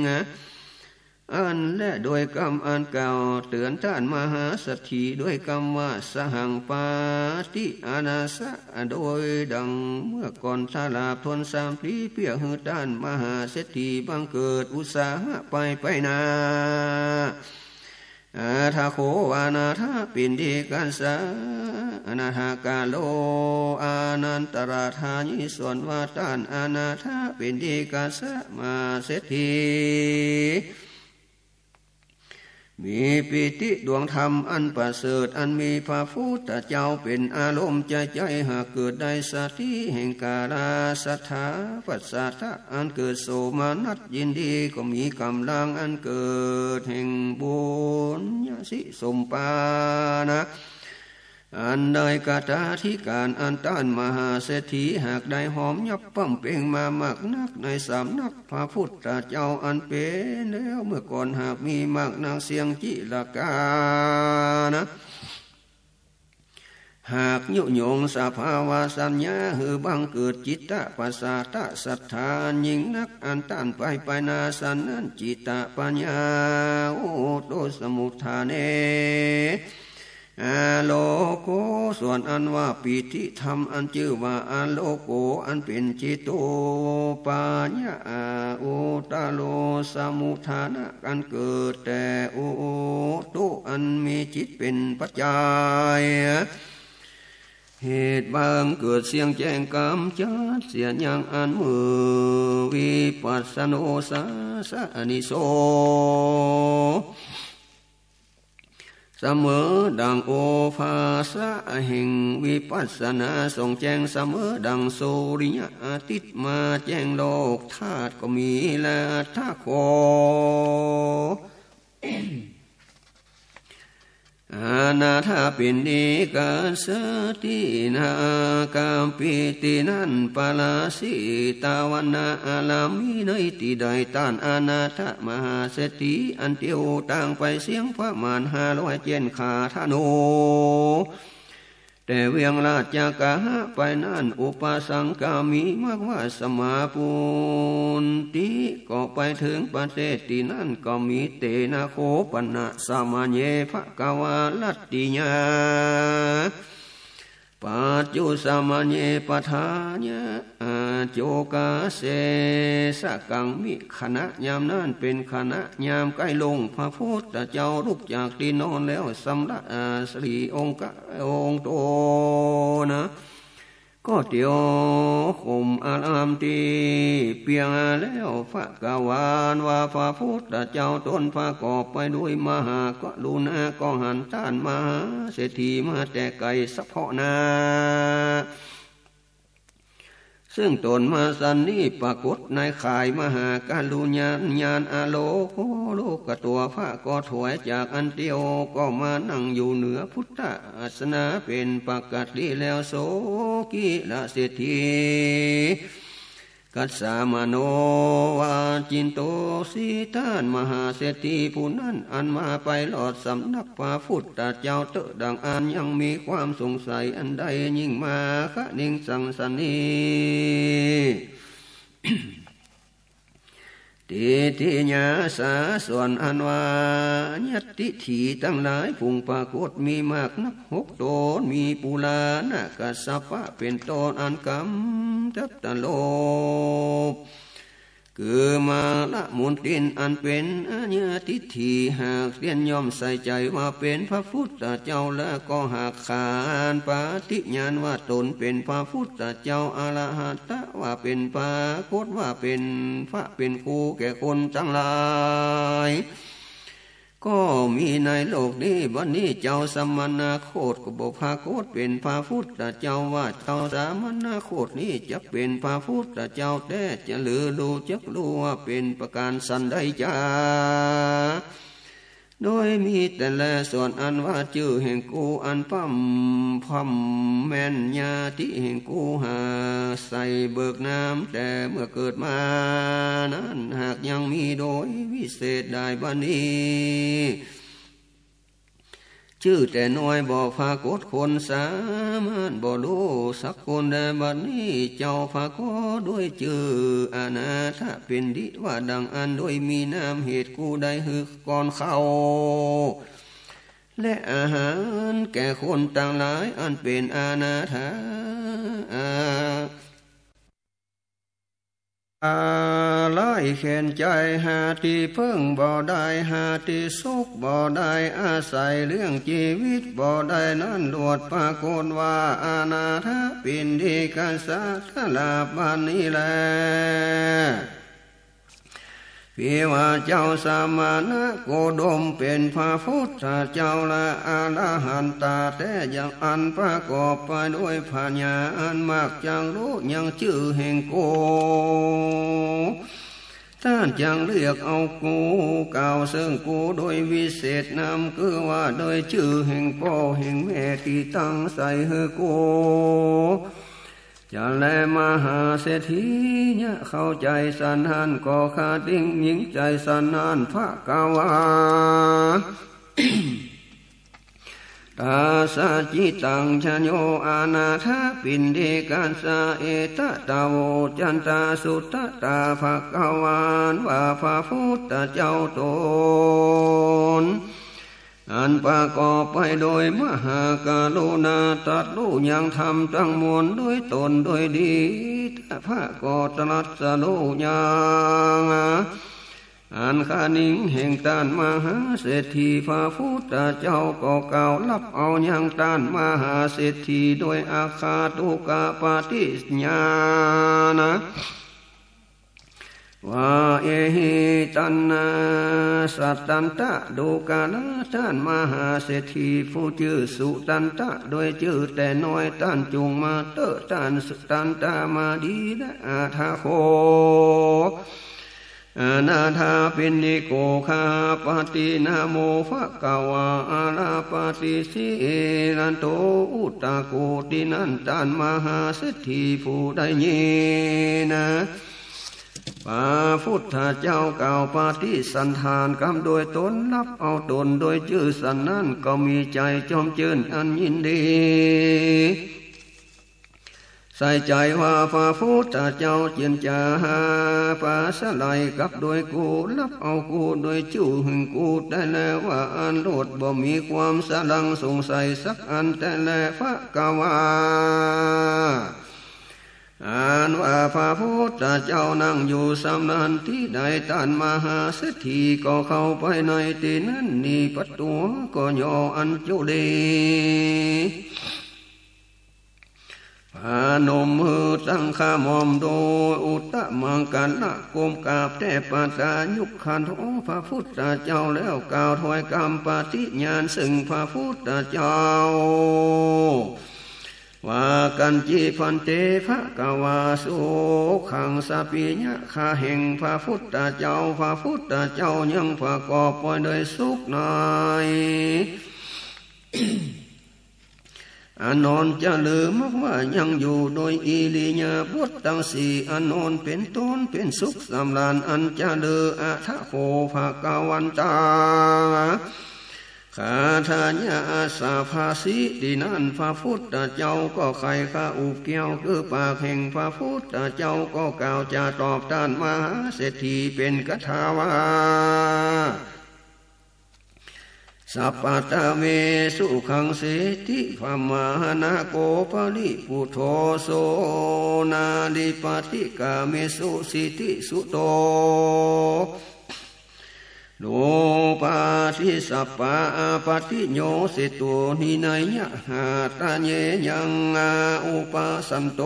อันและโดยกำอันกล่าวเตื๋อนต้านมหาเศรษฐี โดยกำว่า สหังปาติอานาสะ โดยดังเมื่อก่อน สลาบทวนสามที เปื้อหื้อต้านมหาเศรษฐีบังเกิดอุตสาหะไปไปหน้า อัฏฐโข อนาถปิณฑิกัสสะ อนาถกาโล อานันตราธายิ ส่วนว่าต้านอนาถปิณฑิกัสสะมหาเศรษฐี มีปีติดวงธรรมอันประเสริฐ อันมีพระพุทธเจ้าเป๋นอารมณ์ใจ๋ หากเกิดได้สติแห่งกาลาศรัทธา ปัสสะทะ อันเกิดโสมนัสยินดี ก็มีก๋ำลังอันเกิดแห่งบุญญาสิสมปานะ อันได้กตาธิก๋าน อันต้านมหาเศรษฐีหากได้หอมยับป้ำเป๋งมามากนัก ในสำนักพระพุทธเจ้าอันเป๋นแล้วเมื่อก่อน หากมีมากนักเสี้ยงจิรกานะ หากยุยงสภาวะสัญญา หื้อบังเกิดจิตตปัสสะทะศรัทธายิ่งนัก อันต้านไปไปหน้าสันนั้น จิตตปัญญา โอโตสมุทฐาเน อโลโก ส่วนอันว่าปีติธรรมอันจื้อว่าอโลโก อันเป๋นจิตโตปัญญา อุตโตสมุทฐานะ อันเกิดแต่อุโต อันมีจิตเป๋นปัจจัย เหตุบังเกิดเสี้ยงแจ้งก๋ำจัดเสียยังอันมืด วิปัสสโนสาสะนิโส เสมอดั่งโอภาสะแห่งวิปัสสนาส่องแจ้ง เสมอดั่งสุริยะอาทิตย์มาแจ้งโลกธาตุก็มี และอัฏฐโข อนาถปิณฑิกัสสะ ตี้นากาปิตินั้น ปลาสิตวรรณะอารามมีในตี้ใด ต้านอนาถมหาเศรษฐี อันเตียวตางไปเสี้ยงประมาณห้าร้อยเจ็ดขาธนู แต่เวียงราชคฤหะไปนั้น อุปสังคามีมากว่าสมาปุณฑิ ก็ไปเถิงประเทศตี้นั้น ก็มีเตนะโข ปนะสะมะเย ภะคะวารัตติยา ปัจจุสะมะเย ปะทานะ อาโจกาเสสะกังมิ ขณะยามนั้นเป๋นขณะยามใก้รุ่ง พระพุทธเจ้าลุกจากตี้นอนแล้ว สำระอาสรีองค์กะ องค์โตนะ ก็เตียวข่มอารามตี้เปียงแล้ว พระกวานว่า พระพุทธเจ้าต๋นประกอบไปด้วยมหากรุณา ก็หันต้านมหาเศรษฐีมาแต่ไก๋สะเพาะหน้า ซึ่งต๋นมาสันนี้ ปรากฏในข่ายมหากรุณาญาณอโลโกโลกตั๋ว พระก็ถอยจากอันเตียว ก็มานั่งอยู่เหนือพุทธอาสนะเป๋นปกติแล้ว โสกิลเศรษฐี กัสสะมโน วาจินโต สี ต้านมหาเศรษฐีผู้นั้น อันมาไปรอดสำนักพระพุทธเจ้าเต๊อะ ดังอั้นยังมีความสงสัยอันใดยิ่งมา คะนิง สังสะนี ทิฏฐิยาสา ส่วนอันว่าอายทิฏฐิตังหลาย ผุ่งปรากฏมีมากนักหกต๋น มีปุราณกัสสปะเป๋นต้น อันก๋ำจัดโลภ คือมารมนทิน อันเป๋นอายทิฏฐิ หากเตียนย่อมใส่ใจ๋ว่าเป๋นพระพุทธเจ้า แล้วก็หากขานปฏิญาณว่าต๋นเป๋นพระพุทธเจ้า อรหัตตะว่าเป๋นปรากฏ ว่าเป๋นพระเป๋นครูแก่คนตังหลาย ก็มีในโลกนี้ บัดนี้เจ้าสมณโคฏก็บ่ปรากฏเป๋นพระพุทธเจ้า ว่าเจ้าสมณโคฏนี้จักเป๋นพระพุทธเจ้าแต๊ จะหรือฮู้จักฮู้ว่าเป๋นประก๋านสันใดจา โดยมีแต่แล ส่วนอันว่าจื้อแห่งกูอันพ่ำ พ่ำแม่น ญาติแห่งกูหาใส่เบิกนามแต่เมื่อเกิดมานั้น หากยังมีโดยวิเศษได้ บัดนี้ จื้อแต่น้อยบ่ปรากฏคน สามารถบ่ฮู้สักคนแล บัดนี้เจ้าปรากฏโดยจื้ออนาถปิณฑิก ว่าดังอั้น โดยมีนามเหตุกูใด หื้อก่อนเข้า และอาหารแก่คนตังหลาย อันเป๋นอนาถา อาลัยแขนใจ๋ หาตี้เปิ้งบ่ได้ หาตี้สุกบ่ได้ อาศัยเลี้ยงจีวิตบ่ได้นั้น ลวดปรากฏว่าอนาถปิณฑิกะสะ ตราบบัดนี้แล เปียงว่าเจ้าสมณโคดมเป๋นพระพุทธเจ้าและอรหันตาแต๊ อย่างอันประกอบไปด้วยปัญญาอันมาก จักฮู้ยังจื้อแห่งกู ต้านจักเรียกเอากู กล่าวเซิ่งกูโดยวิเศษนาม คือว่าโดยจื้อแห่งป้อแห่งแม่ตี้ตั้งใส่หื้อกู จะแล มหาเศรษฐีเยียะเข้าใจ๋สันนั้น ก็คะนิงใจ๋สันนั้น พระกวา ตัสสะจิตตังชะโย อนาถปิณฑิกัสสะ เอตะ ตะโว จันตา สุตตา พระกวา ว่าพระพุทธเจ้าต๋น อันประกอบไปโดยมหากรุณา ตรัสฮู้ยังธรรมตังมวลโดยตนโดยดี ตถาคตก็ตรัสฮู้ยัง อันคะนิงแห่งต้านมหาเศรษฐี พระพุทธเจ้าก็กล่าวฮับเอายังต้านมหาเศรษฐี โดยอคาตุกปฏิญาณ ว่า เอหิตันนา สัตตันตะ ดูกราต้านมหาเศรษฐีผู้จื้อสุตันตะ โดยจื้อแต่น้อย ต้านจุ่งมาเต๊อะ ต้านสุตันตะมาดีและ อถาโค อนาถปิณฑิโก ข้าปฏินะโม ภะคะวา อะระปะติ สีลันโต อุตตะโก ตี้นั้นต้านมหาเศรษฐีผู้ได้ยินนะ พระพุทธเจ้ากล่าวปฏิสันถานกำโดยต๋น ฮับเอาต๋นโดยจื้อสันนั้น ก็มีใจ๋จอมจื้นอันยินดี ใส่ใจ๋ว่าพระพุทธเจ้าจึงจะหาปราศรัยกับโดยกู ฮับเอากูโดยจื้อแห่งกูแต๊แล ว่าอันโลดบ่มีความสะหลังสงสัยสักอันแต๊แล ภะคะวา อันว่าพระพุทธเจ้านั่งอยู่สำนั้นตี้ใด ต้านมหาเศรษฐีก็เข้าไปในตี้นั้น หนีประตู๋ก็ย่ออัญจุลี ผนมมือตั้งขมอมโดยอุตตมังคละ ก้มกราบแต๊ปัตตายุคขันโธ พระพุทธเจ้าแล้วกล่าวถ้อยกำปฏิญาณซึ่งพระพุทธเจ้า ว่ากัญจิภันเต ภะคะวา สุขัง สะปิญญะ ข้าแห่งพระพุทธเจ้า พระพุทธเจ้ายังประกอบไปโดยสุขใน อันนอนจะลืมว่ายังอยู่โดยอิริยาบถตังสี่ อันนอนเป๋นต้นเป๋นสุขสำราญอันจะลือ อะถะโข ภะคะวันตา คาถายะอัสสะภาสิ ตี้นั้นพระพุทธเจ้าก็ไขข้าอุบแก้วคือปากแห่งพระพุทธเจ้าก็กล่าวจาตอบต้านมหาเศรษฐีเป๋นคาถาว่า สัปปะทะเว สุขัง เสติ พะมะหานะโก ปะริปุทโธ โส นาริปะติกาเมสุ สิติสุโต โนปาทิ สัปปะอาปะติโย เสตุ หินายะ หะตะเย ยัง อุปะสันโต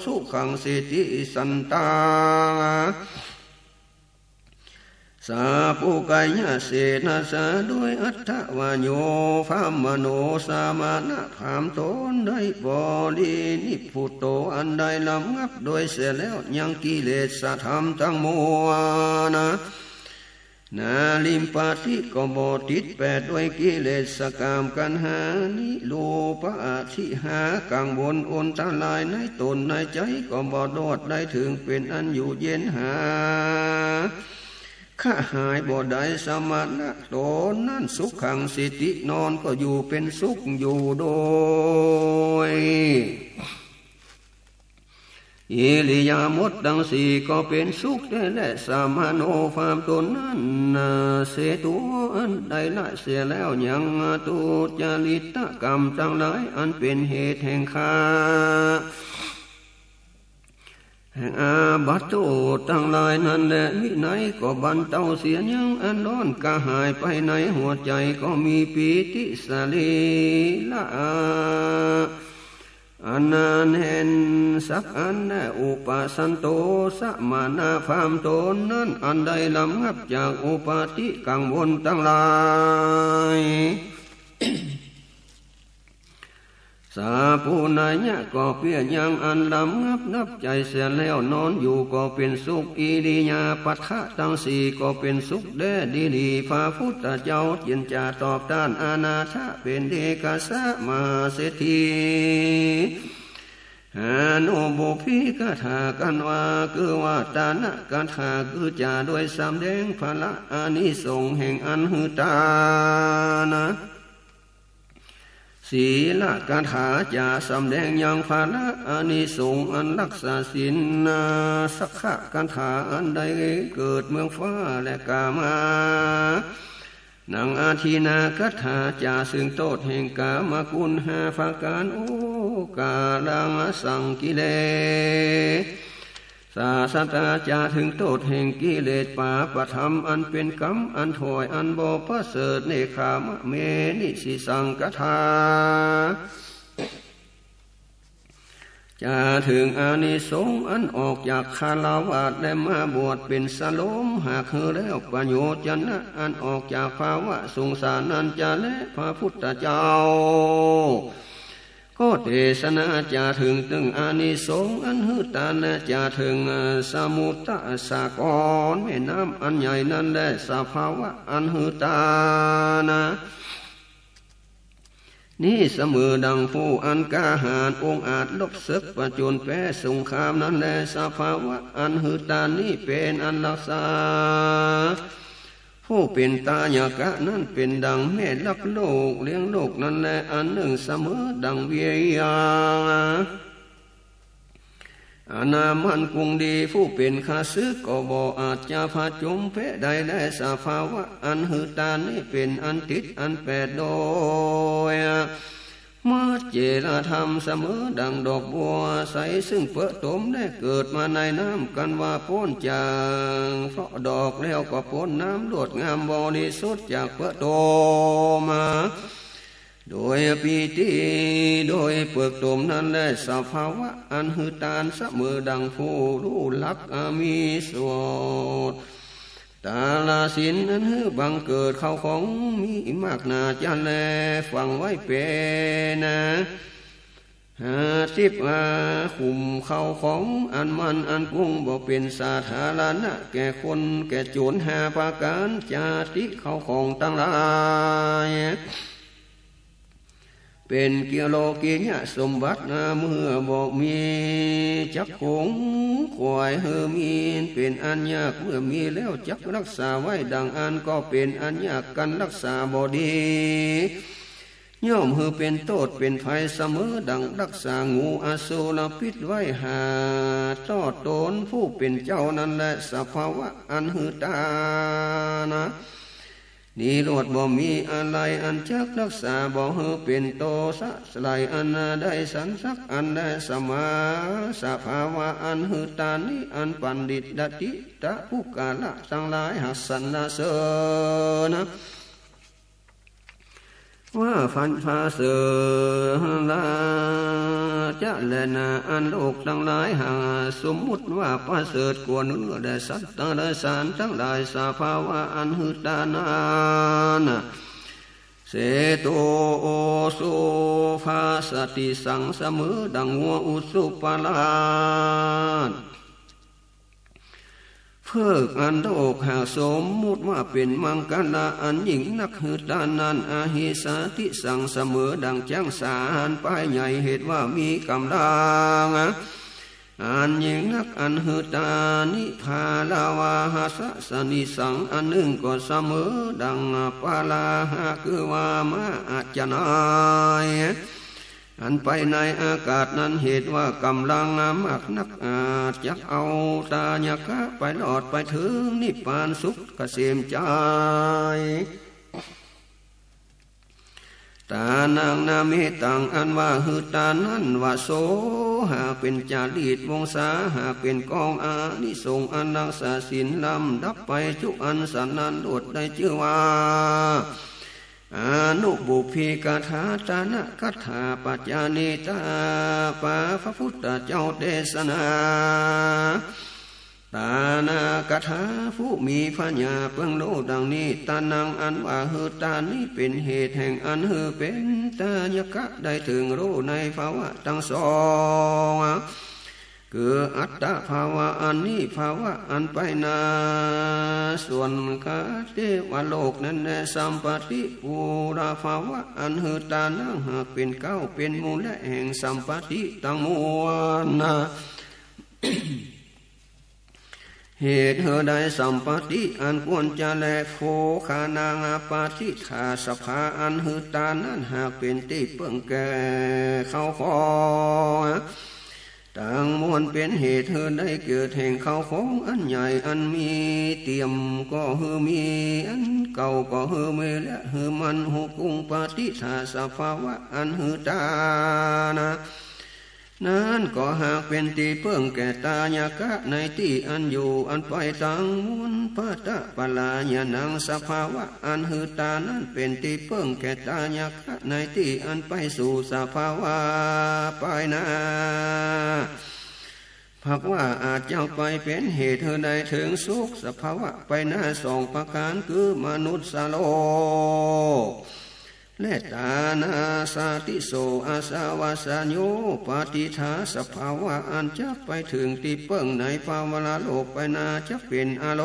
สุขัง เสติ สันตา สาปุกายะเสนสา โดยอัตถะวาโย พราหมโณ สมณะพราหมณ์ต๋นได้บรินิพพุตโต อันได้รำงับโดยเสียแล้วยังกิเลสธรรมตังมวลนะ นาริมปะติ ก็บ่ติดแปดด้วยกิเลสกามตัณหา นิรูปะอธิหา กังวลอันตรายในต๋นในใจ๋ ก็บ่รอดได้เถิงเป๋นอันอยู่เย็นหา คะหายบ่ได้ สมณะต๋นนั้น สุขัง เสติ นอนก็อยู่เป๋นสุขอยู่โดย อิริยาบถตังสี่ก็เป๋นสุขแต๊แล สมโณ พราหมณ์ต๋นนั้นนา เสตุ อันได้ละเสียแล้วยัง ทุจริตกรรมตังหลายอันเป๋นเหตุแห่งฆา แห่งอาบัติโต้ษตังหลายนั้นแล วินัยก็บรรเตาเสียยัง อันร้อนกระหายไปในหัวใจ๋ ก็มีปีติสะหรีระ อันหนาแน่นสักอันแล อุปะสันโต สมณะพราหมณ์ต๋นนั้น อันได้รำงับจากอุปาทิกังวลตังหลาย สาปุนายะ ก็เปี้ยยังอันรำงับนับใจ๋เสียแล้ว นอนอยู่ก็เป๋นสุข อิริยาบถตังสี่ก็เป๋นสุขแต๊ดีหลี พระพุทธเจ้าจึงจะตอบต้านอนาถะเปนเดกะสะมหาเศรษฐี อนุบุพพิกถากันว่า คือว่าตานะกถา คือจะโดยสำแดงผละอานิสงส์แห่งอันหื้อตานะ ศีลกถาจะสำแดงยังผละอานิสงส์อันรักษาศีลนะ สักขะกถาอันได้เกิดเมืองฟ้าและกามา นังอทินนากถาจะเซิงโต้ษแห่งกามคุณห้าประก๋าน โอกาลังอสังกิเลส สาสตาจะเถิงโต้ษแห่งกิเลสปาปธรรมอันเป๋นกรรมอันถ้อยอันบ่ประเสริฐ เนกขามะเมนิสิสังกถา จะเถิงอานิสงส์อันออกจากฆราวาสและมาบวชเป๋นสโลม หากหื้อแล้วประโยชนะอันออกจากภาวะสงสารนั้นจะแล พระพุทธเจ้า ก็เตสนาจะเถิงเถิงอานิสงส์อันหื้อตานและจะเถิงสมุทรสาครแม่น้ำอันใหญ่นั้นแล สภาวะอันหื้อตานะ นี้เสมอดังผู้อันกล้าหาญองอาจรบศึกผจญแป๊สงครามนั้นแล สภาวะอันหื้อตานนี้เป๋นอันรักษา ผู้เป๋นตายกะนั้นเป๋นดังแม่รักลูกเลี้ยงลูกนั้นแล อันนึ่งเสมอดังเวียง อันมั่นคงดี ผู้เป๋นข้าศึกก็บ่อาจจะผจญแป๊ได้แล สภาวะอันหื้อตานนี้เป๋นอันติดอันแปดโดย มจเจลธรรมเสมอดังดอกบัวใส ซึ่งเปอะตมและเกิดมาในน้ำ กันว่าป๊นจากเพาะดอกแล้วก็ป๊นน้ำ รวดงามบริสุทธิ์จากเปอะตมมา โดยปีติ โดยเปิกตมนั้นแล สภาวะอันหื้อตานเสมอดังผู้ฮู้หลัก อา มีสดตาลสิน อันหื้อบังเกิดเข้าของมีมากหนาจะแล ฝังไว้เป๋นนา ห้าสิบ อา ขุมเข้าของอันมั่นอันกุ้ง บ่เป๋นสาธารณะแก่คนแก่โจ๋รห้าประก๋าน จาติเข้าของตังหลาย เป๋นกิโลกิยสมบัติ อา เมื่อบ่มีจักขงขวายหื้อมี เป๋นอันยาก เมื่อมีแล้วจักรักษาไว้ดังอั้น ก็เป๋นอันยาก กั๋นรักษาบ่ดี ย่อมหื้อเป๋นโต้ษเป๋นภัย เสมอดังรักษางูอสุรพิษไว้ห้าต้อต๋นผู้เป๋นเจ้านั้นแล สภาวะอันหื้อตานนะ นิโรธ บ่มีอะไรอันจักรักษาบ่หื้อเป๋นโตษะ ไสลอันใดสันสักอันแล สมา สภาวะอันหื้อตานนี้ อันปัณฑิตติตะปุคคละตังหลายหากสรรเสริญ ว่าประเสริฐจะแลนา อันโลกตังหลายหากสมมุติว่าประเสริฐกว่าเนื้อแด่สัตว์ตังหลาย สารตังหลาย สภาวะอันหื้อตานนั้น เสโต โอ สุภาสติสัง เสมอดังงัวอุสุปราช เพิกอันโลกหากสมมุติว่าเป๋นมังคละอันยิ่งนักหื้อตานนั้น อหิสาติสัง เสมอดังจ๊างสารป้ายใหญ่ เหตุว่ามีก๋ำลังอันยิ่งนักอันหื้อตานนี้ พาลาวาหาสะสนิสัง อันนึ่งก็เสมอดังปาลาหะ คือว่าม้าอาชนะ อันไปในอากาศนั้น เหตุว่าก๋ำลังมากนัก อาจจะเอาตายกะไปรอดไปเถิงนิพพานสุขเกษมใจ ตานัง นาเมตัง อันว่าหื้อตานนั้น วะโส หากเป๋นจารีตวงศา หากเป๋นกองอานิสงส์อันรักษาศีลลำดับไปจุอันสันนั้นโลด ได้จื้อว่า อนุปุพพิกถา ตานกถา ปัจจานิตา ปาพระพุทธเจ้าเตสนา ตานกถา ผู้มีพญาเปิ้งโลดังนี้ ตานัง อันว่าหื้อตานนี้ เป๋นเหตุแห่งอันหื้อเป๋นตายกะได้เถิงโลในภวะตังสอง คืออัตตภวะอันนี้ ภวะอันไปหน้า ส่วนกะเตวโลกนั้นแล สัมปติ ปุระภวะ อันหื้อตานัง หากเป๋นเก๊าเป๋นมูลแลแห่งสัมปติตังมวลนา เหตุหื้อได้สัมปติอันควรจะแล โภคานัง ปฏิฏฐาสภา อันหื้อตานั้น หากเป๋นตี้เปิ้งแก่เข้าของตังมวล เป๋นเหตุหื้อได้เกิดแห่งเข้าของอันใหญ่อันมี เตียมก็หื้อมี อันเก่าก็หื้อมี และหื้อมั่นฮู้กุ้ง ปฏิฏฐาสภาวะ อันหื้อตานะ นั้นก็หากเป๋นตี้เปิ้งแก่ตายกะในตี้อันอยู่อันไปตังมวล ภัตตปลายานัง สภาวะอันหื้อตานั้นเป๋นตี้เปิ้งแก่ตายกะในตี้อันไปสู่สภาวะไปหน้า หากว่าอาจจะไปเป๋นเหตุหื้อได้เถิงสุขสภาวะไปหน้าสองประก๋าน คือมนุสสโลก และตานาสาติโส อาสวะสัญญู ปฏิฏฐาสภาวะ อันจักไปเถิงตี้เปิ้งในปวารโลกไปหน้า จักเป๋นอาร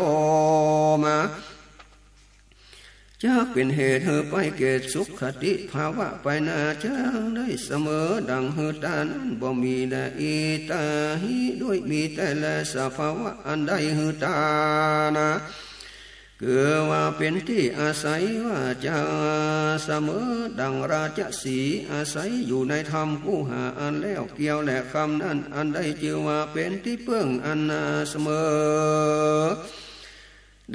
มณ์ จักเป๋นเหตุหื้อไปเกิดสุขติภาวะไปหน้า จักได้เสมอดังหื้อตานั้นบ่มีแล อิตาหิ ด้วยมีแต๊แล สภาวะอันได้หื้อตานะ คือว่าเป๋นตี้อาศัยว่าจะเสมอดังราชสีห์อาศัยอยู่ในถ้ำกุหาอันแล้วเกี่ยวแลกำนั้น อันได้จื้อว่าเป๋นตี้เปิ้งอันน่าเสมอ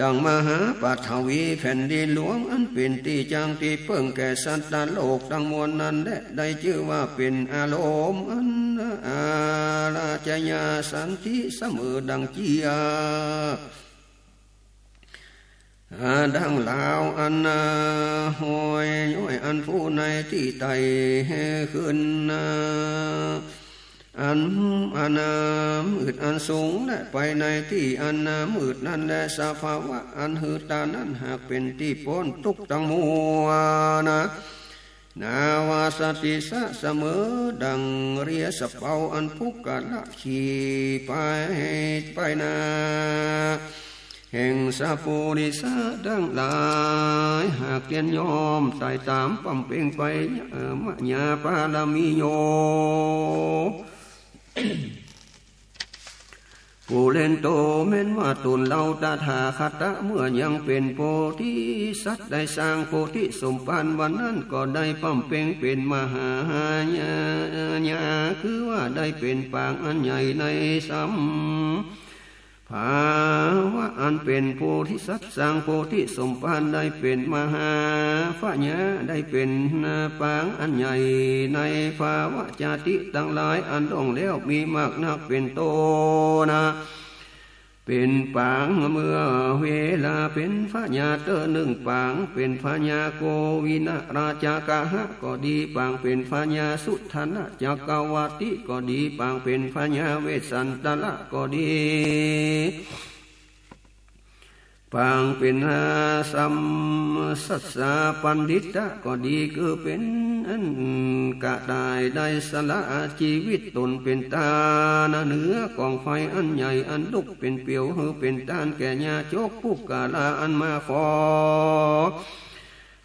ดังมหาปัทวีแผ่นดินหลวง อันเป๋นตี้จั้งตี้เปิ้งแก่สัตตโลกตังมวลนั้นแล ได้จื้อว่าเป๋นอารมณ์อันอาราชญาสันติ เสมอดังเจียก ดังลาวอันน่าห้อยย้อย อันผู้ในตี้ไต่ขึ้นน่า อัน อันน่ามืดอันสูง และไปในตี้อันน่ามืดนั้นแล สภาวะอันหื้อต๋านั้นหากเป๋นตี้ป๊นตุ๊กข์ตังมวลนา นาวาสติสะ เสมอดั่งเรียสะเปา อันปุคคละขี่ไป ไปนา แห่งสัปปุริสะตังหลาย หากเตียนย่อมไต่ต๋ามบำเพ็งไป เอ่อ มะยาปารมีโย ปุเรนโต แม้นว่าต๋นเฮาตถาคตะ เมื่อยังเป๋นโพธิสัตว์ ได้สร้างโพธิสมภารวันนั้นก็ได้บำเพ็งเป๋นมหาญา คือว่าได้เป๋นปางอันใหญ่ในสัม ภาวะอันเป๋นโพธิสัตว์ สร้างโพธิสมภารได้เป๋นมหาพญา ได้เป๋นปางอันใหญ่ในภาวะจาติตังหลายอันล่วงแล้วมีมากนักเป๋นต้นนา เป๋นปางเมื่อเวลาเป๋นพญาเต๊อะหนึ่งปาง เป๋นพญาโกวินราชกะหะก็ดี ปางเป๋นพญาสุทันนะจักกวัตติก็ดี ปางเป๋นพญาเวสสันตระก็ดี ปางเป๋นสัมมัสสาปัณฑิตะก็ดี คือเป๋นอันกระต่ายได้สละจีวิตต๋นเป๋นต้านนา เหนือกองไฟอันใหญ่อันลุกเป๋นเปียว หื้อเป๋นต้านแก่ยาจกปุคคละอันมาขอ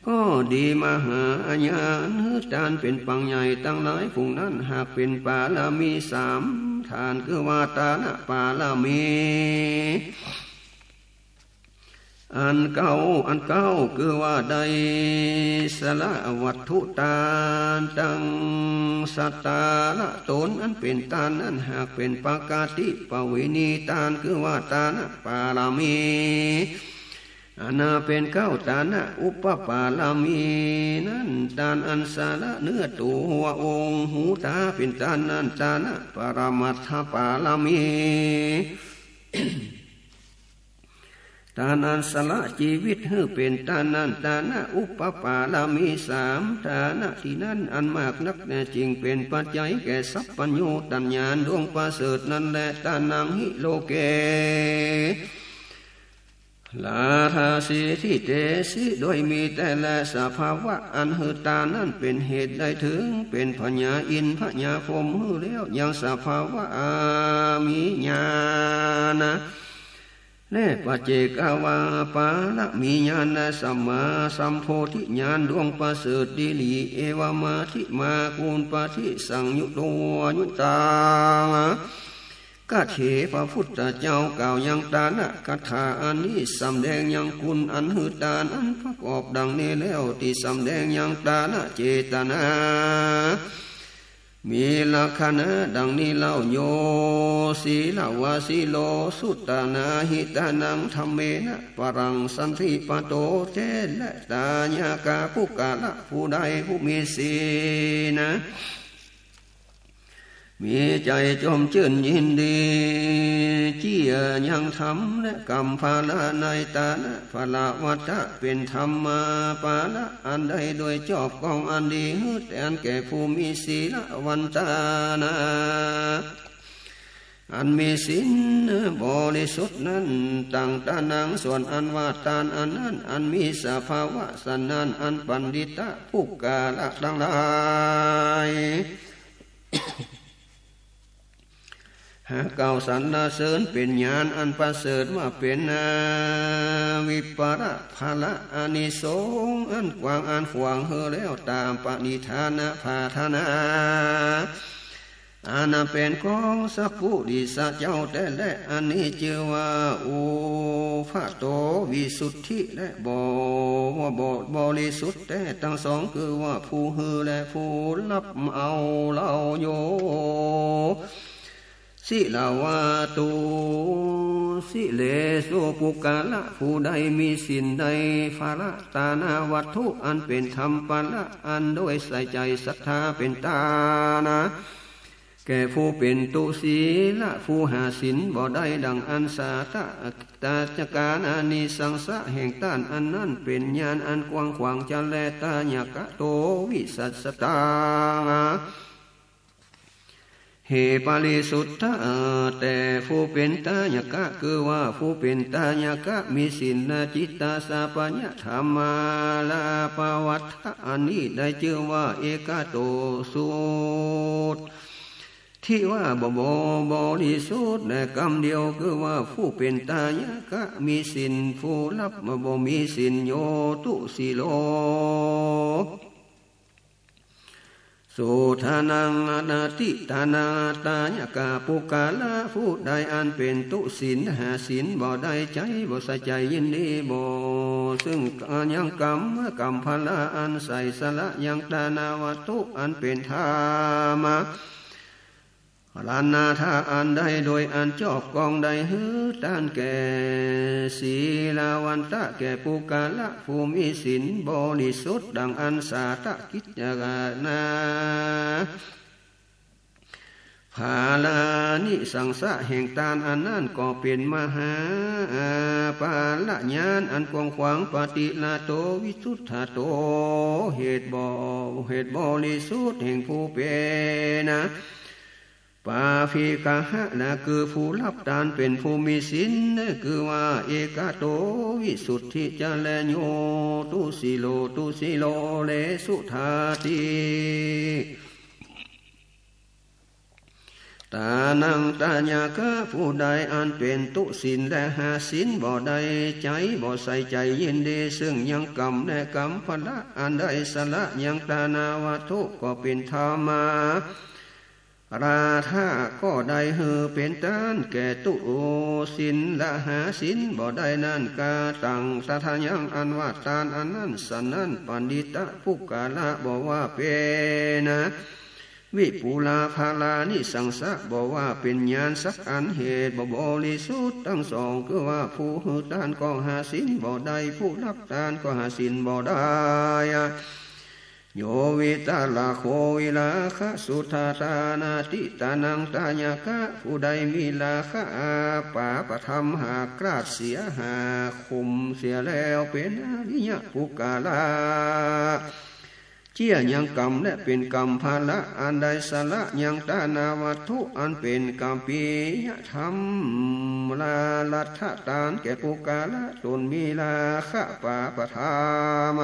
ก็ดี มหาญาณหื้อตานเป๋นปางใหญ่ตังหลายฝูงนั้น หากเป๋นปารมีสามตาน คือว่าตานะปารมี อันเก๊า อันเก๊า คือว่าได้สละวัตถุตานตังสัตตาละต๋นอันเป๋นตานนั้น หากเป๋นปกติปเวณีตาน คือว่าตานะปารมี อันนาเป๋นเก๊าตานะอุปปารมีนั้น ตานอันสละเนื้อตั๋วองค์หูต๋าเป๋นตานนั้น ตานะปรมัตถปารมี ตานอันสละจีวิตหื้อเป๋นตานนั้น ตานะอุปปารมีสาม ตานะตี้นั้นอันมากนักแน่จึ่งเป๋นปัจจัยแก่สัพพัญญูตัญญาณดวงประเสริฐนั้นแล ตานังหิโลเก ลาทาสีทิเตสิ โดยมีแต๊แล สภาวะอันหื้อตานนั้นเป๋นเหตุได้เถิงเป๋นพญาอินทร์พญาพรหมหื้อแล้ว ยังสภาวะอามีญาณนะ และปัจเจกวาปารมีญาณ และสัมมาสัมโพธิญาณดวงประเสริฐดีหลี เอวมาทิมากุณปฏิสังยุตโตยุตัง กะเถ พระพุทธเจ้ากล่าวยังตานะคาถาอันนี้ สำแดงยังคุณอันหื้อตานอันประกอบดังนี้แล้ว ตี้สำแดงยังตานะเจตนา มีลักษณะดังนี้เล่า โย สีลวาสีโล สุตานาหิตานัง ธัมเมนะปรังสันติปะโต แต๊แล ตายะกะปุคคละผู้ใดผู้มีศีลนะ มีใจ๋จมจื้นยินดี เจื้อยังธรรมและกำพาละในตานะ พละวัตตะ เป๋นธรรมาปาละอันได้โดยจอบกองอันดี หื้อแตนแก่ผู้มีศีลวันตานา อันมีศีลบริสุทธิ์นั้น ตังตานัง ส่วนอันว่าตานอันนั้น อันมีสภาวะสันนั้น อันปัณฑิตะปุคคละตังหลาย หากกล่าวสรรเสริญเป๋นญาณอันประเสริฐว่าเป๋น อา วิปปะละพละอานิสงส์อันกว้างอันขวางหื้อแล้ว ตามปณิธานะปรารถนา อันนั้นเป๋นของสัพปุริสะเจ้าแต๊แล อันนี้จื้อว่า อุปปะโตวิสุทธิ และบ่ บ่ บ่ บริสุทธิ์แต๊ตังสอง คือว่าผู้หื้อและผู้ฮับเอาเล่า โย สีลวาตุ สีเลสุ ปุคคละผู้ใดมีศีลได้ พละตานะวัตถุอันเป๋นธรรมปละอันโดยใส่ใจ๋ศรัทธาเป๋นตานะ แก่ผู้เป๋นทุศีละ ผู้หาศีลบ่ได้ ดังอันสาตะ ตาญกา อานิสังสะแห่งต้านอันนั้น เป๋นญาณอันกว้างขวางจะแล ตาญกะโต วิสัชชะตัง เหตุปริสุทธะ แต่ผู้เป๋นตาญกะ คือว่าผู้เป๋นตาญกะ มีศีลและจิตตาสัพพะญะธรรมา และปวัตถะ อันนี้ได้จื้อว่า เอกโต สุตถิ ว่าบ่ บ่ บริสุทธิ์ และกำเดียว คือว่าผู้เป๋นตาญกะ มีศีล ผู้ลับบ่มีศีล โย ทุศีโล สุทานัง อนัตถิตานัง ตาญกะปุคคละ ผู้ใดอันเป๋นทุศีล หาศีลบ่ได้ ใจ๋บ่ใส่ใจ๋ยินดีบ่ ซึ่งยังกำ กำพละ อันใส่สละยังตานาวัตถุ อันเป๋นธรรมะ รัตนะธาตุอันใด โดยอันจอบกองได้หื้อต้านแก่ ศีลวันตะ แก่ปุคคละ ผู้มีศีลบริสุทธิ์ ดังอันสาตะกิจจกะนา ภาลานิสังสะแห่งต้านอันนั้น ก็เป๋นมหาปาละญาณอันกว้างขวาง ปฏิลาโต วิสุทธาโต เหตุบ่ เหตุบริสุทธิ์แห่งผู้เป๋น ปาปิกขะ และคือผู้ลับต้านเป๋นผู้มีศีล คือว่า เอกโต วิสุทธิจะแล โย ทุศีโล ทุศีโล เลสุทาติ ตานัง ตาญกะ ผู้ใดอันเป๋นทุศีล และหาศีลบ่ได้ ใจ๋บ่ใส่ใจ๋ยินดี ซึ่งยังกำ และกำพละ อันใดสละยังตานาวัตถุ ก็เป๋นธรรมะ ราธะ ก็ได้หื้อเป๋นต้านแก่ทุศีล และหาศีลบ่ได้นั้น กะตัง ตถายัง อันว่าต้านอันนั้น สันนั้น ปัณฑิตะปุคคละ บ่ว่าเป๋น วิปุลาภาลานิสังสะ บ่ว่าเป๋นญาณสักอัน เหตุบ่บริสุทธิ์ตังสอง คือว่าผู้หื้อต้านก็หาศีลบ่ได้ ผู้ลับต้านก็หาศีลบ่ได้ โย วิตรโข วิราคะ สุทาตานาติตานัง ตาญกะ ผู้ใดมีราคะ ปาปธรรม หากราดเสีย หากข่มเสียแล้ว เป๋นอริยะปุคคละ เจื้อยังกำ และเป๋นกำพละ อันใดสละยังตานาวัตถุ อันเป๋นกัปปิยธรรม ลาลัทธะ ต้านแก่ปุคคละ ตนมีราคะปาปธรรม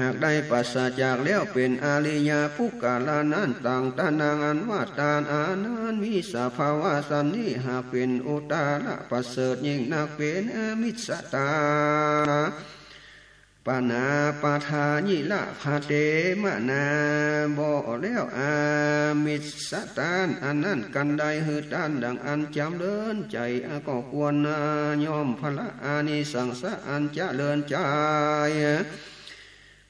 หากได้ปราศจากแล้ว เป๋นอริยะปุคคละนั้น ตัง ตานัง อันว่าต้านอันนั้น มีสภาวะสันนี้ หากเป๋นอุตตระประเสริฐยิ่งนัก เป๋นอมิสสะต้าน ปนาปทายิละ พะเตมะนา บ่แล้ว อมิสสะต้านอันนั้น กันได้หื้อต้าน ดังอันจ๋ำเริญใจ๋ ก็ควรย่อมพละ อานิสังสะ อันจ๋ำเริญใจ๋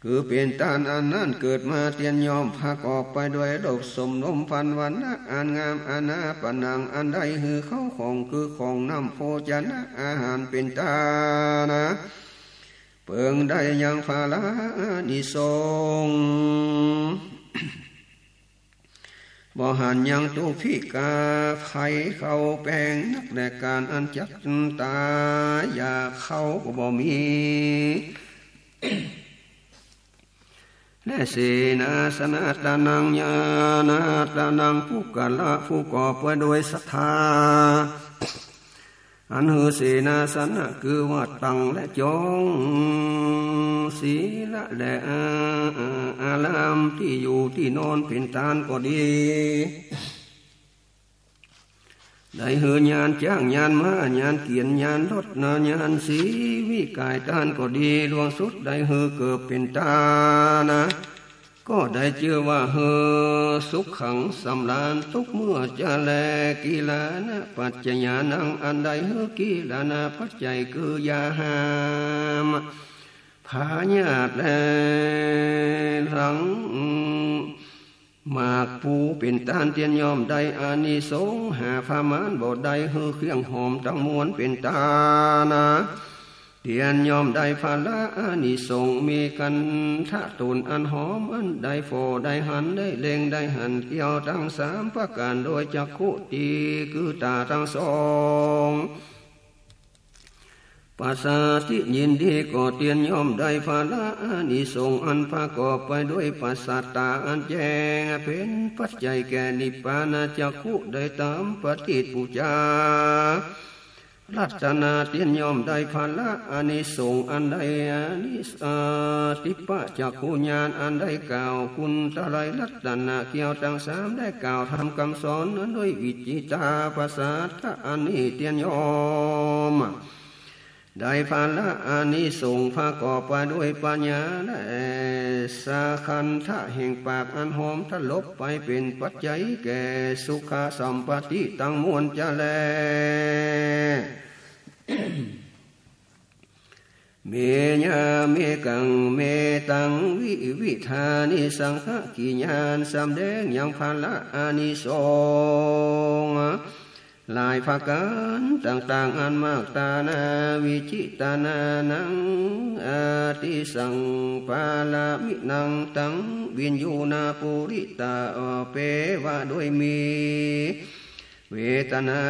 คือเป๋นต้านอันนั้น เกิดมาเตียนย่อม ประกอบไปด้วยรูปสมรมพันธุ์วรรณะอันงาม อาหารปะหนัง อันได้หื้อเข้าของ คือของน้ำโภชนะอาหาร เป๋นต้าน เปิงได้ยังพละอานิสงส์ บ่หันยังทุกข์พิกาภัยเข้าแป้งนัก และก๋านอันจักต๋ายอยากเข้าก็บ่มี และเสนาสนะตานัง ญาณาตานัง ปุคคละ ผู้กอบไปด้วยศรัทธา อันหื้อเสนาสนะ คือว่าตั้งและจ๋องศีละ และอา อารามตี้อยู่ตี้นอนเป๋นต้านก็ดี ได้หื้อญาณจ๊างญาณม้า ญาณเกียร ญาณรถ ญาณสีวิก๋ายต้านก็ดี ล่วงสุดได้หื้อเกิดเป๋นต้าน ก็ได้จื้อว่าหื้อสุขขังสำราญทุกเมื่อจะแล กิลานะปัจจยานัง อันได้หื้อกิลานะปัจจัย คือยาห้ามพยาธิ และหลังหมากภูเป๋นต้านเตียนย่อมได้อานิสงส์หาประมาณบ่ได้ หื้อเครื่องหอมตังมวลเป๋นต้าน เตียนย่อมได้ผละอานิสงส์ มีคันธะต๋นอันหอม อันได้ผ่อได้หัน ได้เล็งได้หัน เกี่ยวตังสามประก๋าน โดยจักขุติ คือต๋าตังสอง ประสาทยินดี ก็เตียนย่อมได้ผละอานิสงส์ อันประกอบไปด้วยประสาทต๋าอันแจ้ง เป๋นปัจจัยแก่นิพพานจักขุ ได้ต๋ามปฏิจจุปปาทา รัตนะ เตียนย่อมได้ผละอานิสงส์ อันได้อานิส- อา ทิพพจักขุญาณ อันได้กล่าวคุณไตรรัตนะ เกี่ยวตังสาม ได้กล่าวธรรมกำสอน อันด้วยวิจิตราภาษา อันนี้เตียนย่อม ได้ผละอานิสงส์ ประกอบไปด้วยปัญญา และสักขันธะแห่งปากอันหอม ตลบไปเป๋นปัจจัยแก่สุขสัมปัตติตังมวลจะแล เม ยะ เมกัง เมตัง วิวิธานิ สังฆกิริยา สำแดงยังผละอานิสงส์ หลายประก๋านต่างๆ อันมาก ตานา วิจิตตานานัง อาติสังปารมินัง ตัง วิญญูนาปุริตา เป ว่าด้วยมี เวทนา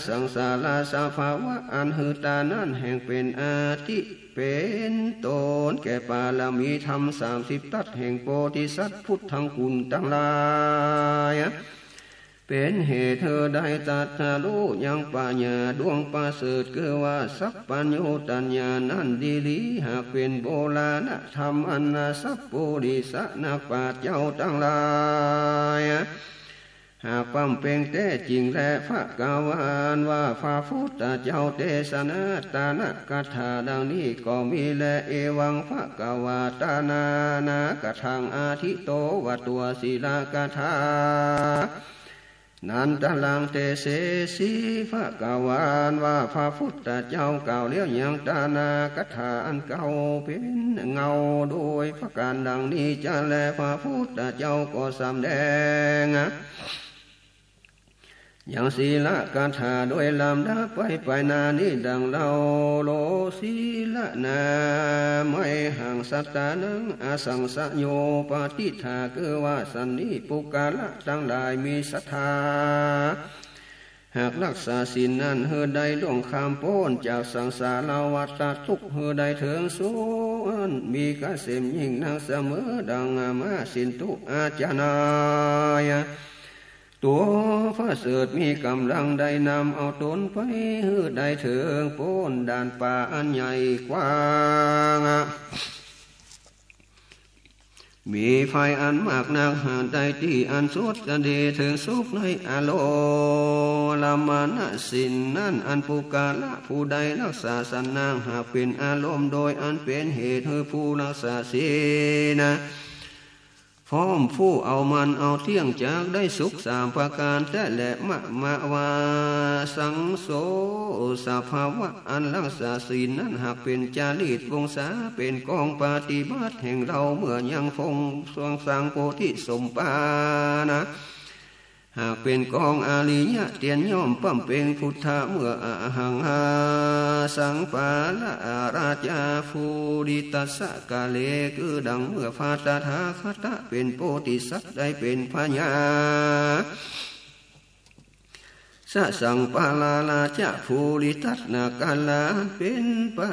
สังสารสภาวะ อันหื้อตานั้น แห่งเป๋นอาทิ เป๋นต้นแก่ปารมีธรรมสามสิบทัศ แห่งโพธิสัตว์พุทธังคุณตังหลาย เป๋นเหตุหื้อได้ตรัสฮู้ยังปัญญาดวงประเสริฐ คือว่าสัพพัญญูตัญญานั้นดีหลี หากเป๋นโบราณธรรม อันสัพปุริสะนักปราชญ์เจ้าตังหลาย หากบำเพ็งแต๊จริงแล ภะคะวา อันว่าพระพุทธเจ้าเตสนาตานกถาดังนี้ก็มีแล เอวังภะคะวา ตานานากัตถัง อทิโตวะ ตัวสีลกถา นันตรัง เตเสสี ภะคะวา อันว่าพระพุทธเจ้ากล่าวแล้วยังตานกถาอันเก่าเป๋นเงา โดยประก๋านดังนี้จะแล พระพุทธเจ้าก็สำแดง ยังสีลกถาโดยลำดับไปไปนานี้ดังเล่า โลสีลนา ไมหัง สัตตานัง อสังสโย ปฏิฏฐา คือว่าสันนี้ปุคคละตังหลายมีศรัทธา หากรักษาศีลนั้นหื้อได้ล่วงข้ามป๊นจากสังสารวัฏฏะตุ๊กข์ หื้อได้เถิงสุขอันมีเกษมยิ่งนักเสมอดังมาสินธุอาจนาย ตัวประเสริฐมีก๋ำลังได้นำเอาต๋นไปหื้อได้เถิงป๊นด่านป่าอันใหญ่กว้าง มีภัยอันมากนัก หาได้ตี้อันสุดจะดีเถิงสุขในอโลรมณศีลนั้น อันปุคคละผู้ใดรักษาสันนั้นหากเป๋นอารมณ์ โดยอันเป๋นเหตุหื้อผู้รักษาศีลนะ พร้อมผู้เอามั่นเอาเตี้ยงจักได้สุขสามประก๋านแต๊แล มะมะวา สังโส สภาวะอันรักษาศีลนั้นหากเป๋นจารีตวงศา เป๋นกองปฏิบัติแห่งเฮาเมื่อยังฟงสรวงสร้างโพธิสมภารนะ หากเป๋นกองอริยะเตียนย่อมบำเพ็งพุทธะเมื่ออะหัง อาสังปาละอาราจา ภูริตัสสะกาเล คือดังเมื่อพระตถาคตะเป๋นโพธิสัตว์ได้เป๋นพญา สะสังปาลาราจะ ภูริตัสสะกาลา เป๋นปะ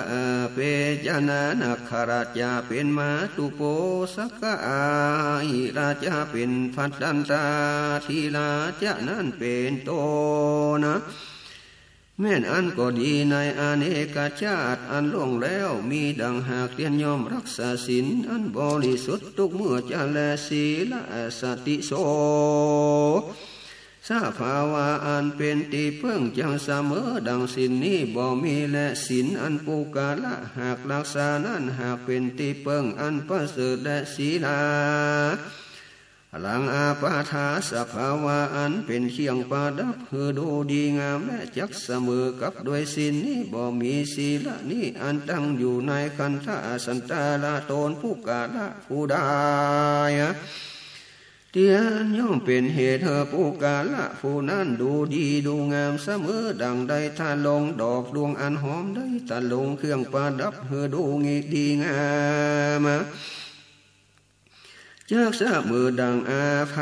เป๋นจานานาคราจะ เป๋นมาตุโปสกะ อาหิราจะ เป๋นพัดดันตาธิราจะนั้นเป๋นต้นนะ แม่นอั้นก็ดี ในอเนกชาติอันล่วงแล้ว มีดังหากเตียนย่อมรักษาศีลอันบริสุทธิ์ทุกเมื่อจะแล สีลสติโส สภาวะอันเป๋นตี้เปิ้งจังเสมอดังศีลนี้บ่มีแล ศีลอันปุคคละหากรักษานั้นหากเป๋นตี้เปิ้งอันประเสริฐแล สีลา ลังอาปาทา สภาวะอันเป๋นเครื่องประดับหื้อดูดีงาม และจักเสมอกับด้วยศีลนี้บ่มี สีลนี้อันตั้งอยู่ในคันธะสันดานะต๋นปุคคละผู้ใด เ เตียนย่อมเป๋นเหตุหื้อปุคคละผู้นั้นดูดีดูงาม เสมอดั่งได้ทะลงดอกดวงอันหอม ได้ทะลงเครื่องประดับหื้อดูดีงาม จักเสมอดั่งอาภ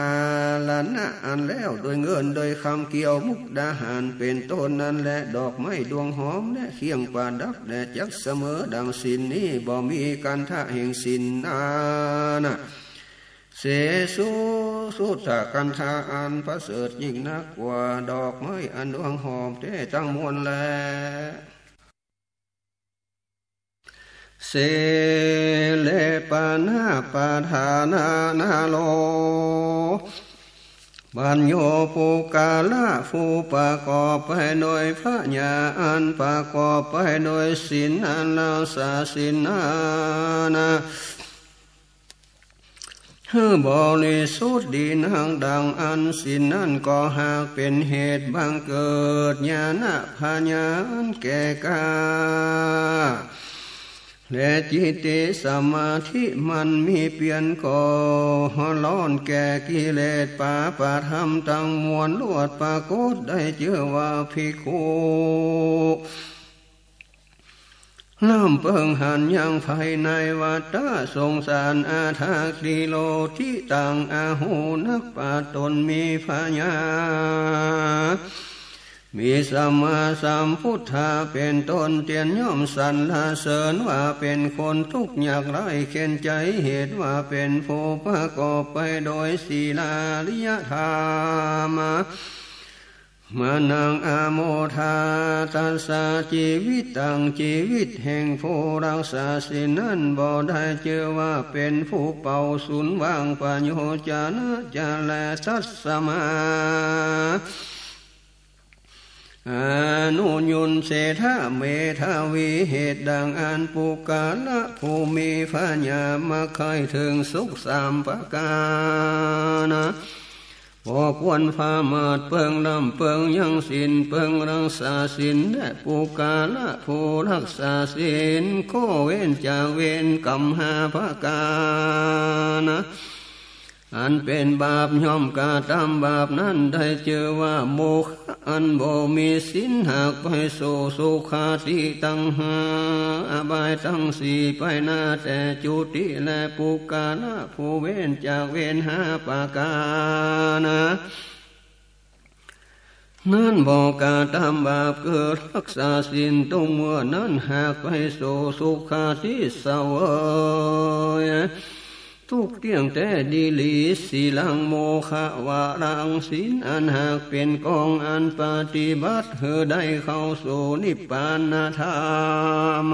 รณะอันแล้วโดยเงินโดยคำ เกลี้ยวมุกดาหารเป๋นต้นนั้นแล ดอกไม้ดวงหอมและเครื่องประดับแล จักเสมอดั่งศีลนี้ บ่มีคันธะแห่งศีลนานา เสสุ สุทธคันธะอันประเสริฐยิ่งนักกว่าดอกไม้อันดวงหอมแต๊ทั้งมวลแล สีเลปะนะปะทานะนะโล ปัญโญ ปุคคละผู้ประกอบไปโดยผญาอันประกอบไปโดยศีลอันรักษาศีลนานา หื้อบริสุทธิ์ดีนักดั่งอั้น ศีลนั้นก็หากเป๋นเหตุบังเกิดญาณปัญญาอันแก่กล้า และจิตติสมาธิมันมีเปียรก็ฮ้อนแก่กิเลส ปาปะธรรมตังมวลลวดปรากฏ ได้จื้อว่าภิกขุ ย่อมเปิงหันยังภายในวัฏฏะสงสาร อาถาติโรติตัง อหู นักปราชญ์ต๋นมีปัญญา มีสัมมาสัมพุทธะเป๋นต้น เตียนย่อมสรรเสริญว่าเป๋นคนทุกข์ยากไร้เข็ญใจ๋ เหตุว่าเป๋นผู้ประกอบไปโดยศีลาริยธรรม มานัง อโมทะทัสสะ จีวิตัง จีวิตแห่งผู้รักษาศีลนั้น บ่ได้จื้อว่าเป๋นผู้เป่าสูญว่าง ปะโยจนะจะแล ตัสมา อนุยุญเชทะ เมธาวี เหตุดั่งอั้น ปุคคละผู้มีปัญญา มักใค่เถิงสุขสามประก๋าน บ่ควรประมาท เปิงร่ำเปิงยังศีล เปิงรักษาศีล และปุคคละผู้รักษาศีล ก็เว้นจากเวรกรรมห้าประก๋าน อันเป๋นบาป ย่อมกระตำบาปนั้น ได้จื้อว่าโมฆะ อันบ่มีศีล หากไปสู่สุคติตังห้า อบายตังสี่ไปนาแต่จุติ และปุคคละผู้เว้นจากเวรห้าประก๋าน นั้นบ่กระตำบาป คือรักษาศีล ตรงเมื่อนั้นหากไปสู่สุคติเสวยสุขเตี้ยงแต๊ดีหลี สีลัง โมฆะวะรัง ศีลอันหากเป๋นกองอันปฏิบัติหื้อได้เข้าสู่นิพพานธรรม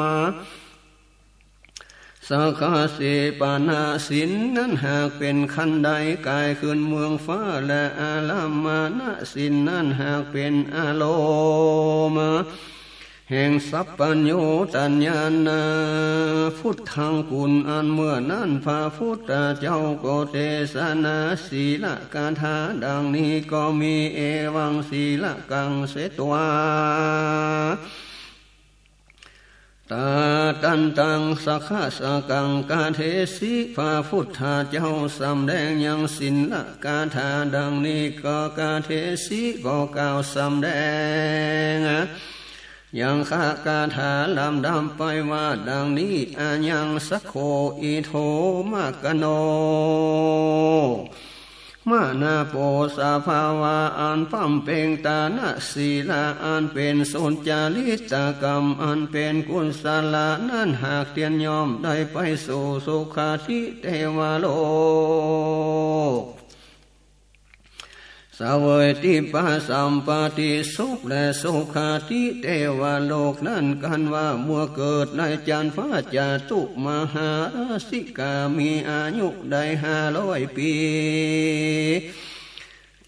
สักขะเสปนะ ศีลนั้นหากเป๋นคันไดก๋ายขึ้นเมืองฟ้า และอารัมมณะ ศีลนั้นหากเป๋นอารมณ์แห่งสัพพัญญูตญาณ พุทธัง คุณอันเมื่อนั้นพระพุทธเจ้าก็เตสนา สีลกถาดังนี้ก็มี เอวัง สีลกัง เสตวา ตะตันตัง สักขะสกัง กะเทสิ พระพุทธเจ้าสำแดงยังสีลกถาดังนี้ก็ กะเทสิ ก็กล่าวสำแดงยังคาถาลำดับไปว่าดังนี้ อะยัง สักโข อิโท มะกะโน มะนะโป สภาวะอันบำเพ็งตานะสีละ อันเป๋นสุจริตกรรม อันเป๋นกุศละนั้น หากเตียนย่อมได้ไปสู่สุคติเตวโลก เสวยทิพพสัมปติสุข และสุคติเตวโลกนั้น กันว่าเมื่อเกิดในจันทร์ฟ้าจตุมหาราชิกา มีอายุได้ห้าร้อยปี๋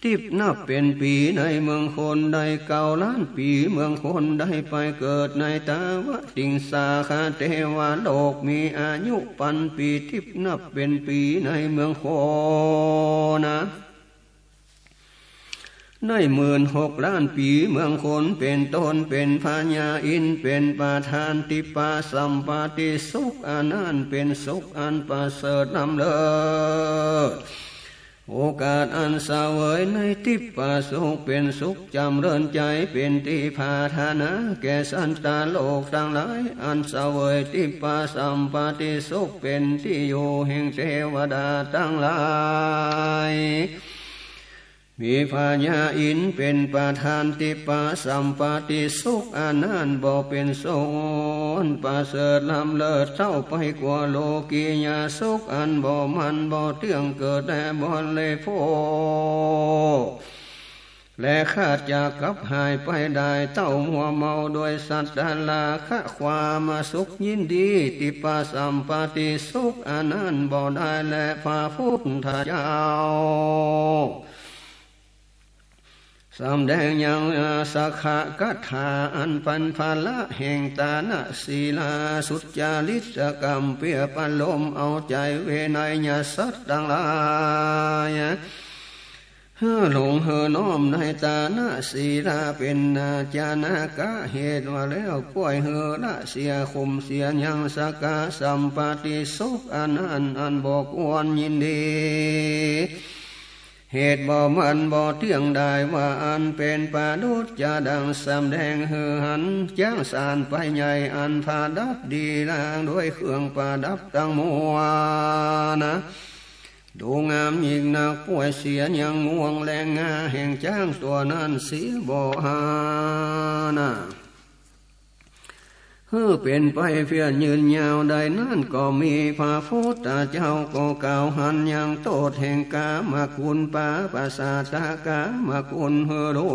ทิพย์นับเป๋นปี๋ในเมืองคนได้เก้าล้านปี๋ เมืองคนได้ไปเกิดในตาวติงสาคเตวโลก มีอายุปันปี๋ ทิพย์นับเป๋นปี๋ในเมืองคนนะ ได้หมื่นหกล้านปี๋ เมืองคนเป๋นต้น เป๋นพญาอินทร์ เป๋นประธาน ทิพพสัมปติสุข อันนั้นเป๋นสุขอันประเสริฐล้ำเลิศ โอกาสอันเสวยในทิพพสุข เป๋นสุขจ๋ำเริญใจ๋ เป๋นตี้ผาถนาแก่สัตว์โลกตังหลาย อันเสวยทิพพสัมปติสุข เป๋นตี้อยู่แห่งเตวดาตังหลาย มีพญาอินทร์เป๋นประธาน ทิพพสัมปติสุขอันนั้นบ่เป๋นสุขอันประเสริฐล้ำเลิศเต้าไปกว่าโลกียสุขอันบ่มั่นบ่เตี้ยง เกิดแด่บริโภค และคาดจะกลับหายไปได้ เต้ามัวเมาโดยสัตว์ราคะ ความสุขยินดี ทิพพสัมปติสุขอันนั้นบ่ได้แล พระพุทธเจ้าสำแดงยังสักขะคาถา อันเป๋นพละแห่งตานะ ศีลา สุจริตกรรม เปื้อประโลมเอาใจ๋วินัยสัตว์ตังหลาย หื้อหลงหื้อน้อมในตานะศีลาเป๋นอาจานะกะเหตุว่าแล้ว ป้อยหื้อละเสีย ข่มเสียยังสักขะสัมปติสุขอันนั้นอันบ่ควรยินดี เหตุบ่มั่นบ่เตี้ยงได้ว่า อันเป๋นประดุจจะดังสำแดงหื้อหัน จ๊างสารไปใหญ่อันประดับดีลางด้วยเครื่องประดับตังมวลนะ ดูงามยิ่งนัก ป้อยเสียยังงวงและงาแห่งจ๊างตั๋วนั้นเสียบ่อานะ หื้อเป๋นไปเปื้อยืนยาวได้นั้นก็มี พระพุทธเจ้าก็กล่าวหันยังโต้ษแห่งกามคุณ ปาปัสสะกามคุณหื้อดู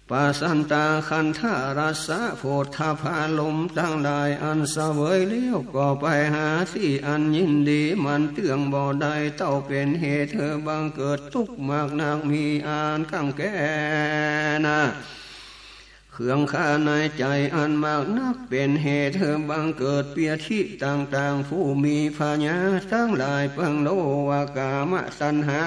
ปัสสันตะขันธะรสะโผฏฐัพพะรมณ์ตังหลายอันเสวยแล้ว ก็ไปหาตี้อันยินดีมันเตื้องบ่ได้ เต้าเป๋นเหตุหื้อบังเกิดตุ๊กข์มากนัก มีอันกังแก่นะ เคืองคาในใจ๋อันมากนัก เป๋นเหตุหื้อบังเกิดปียทิต่างๆ ผู้มีพญาตังหลายเปิงโลวะกามตัณหา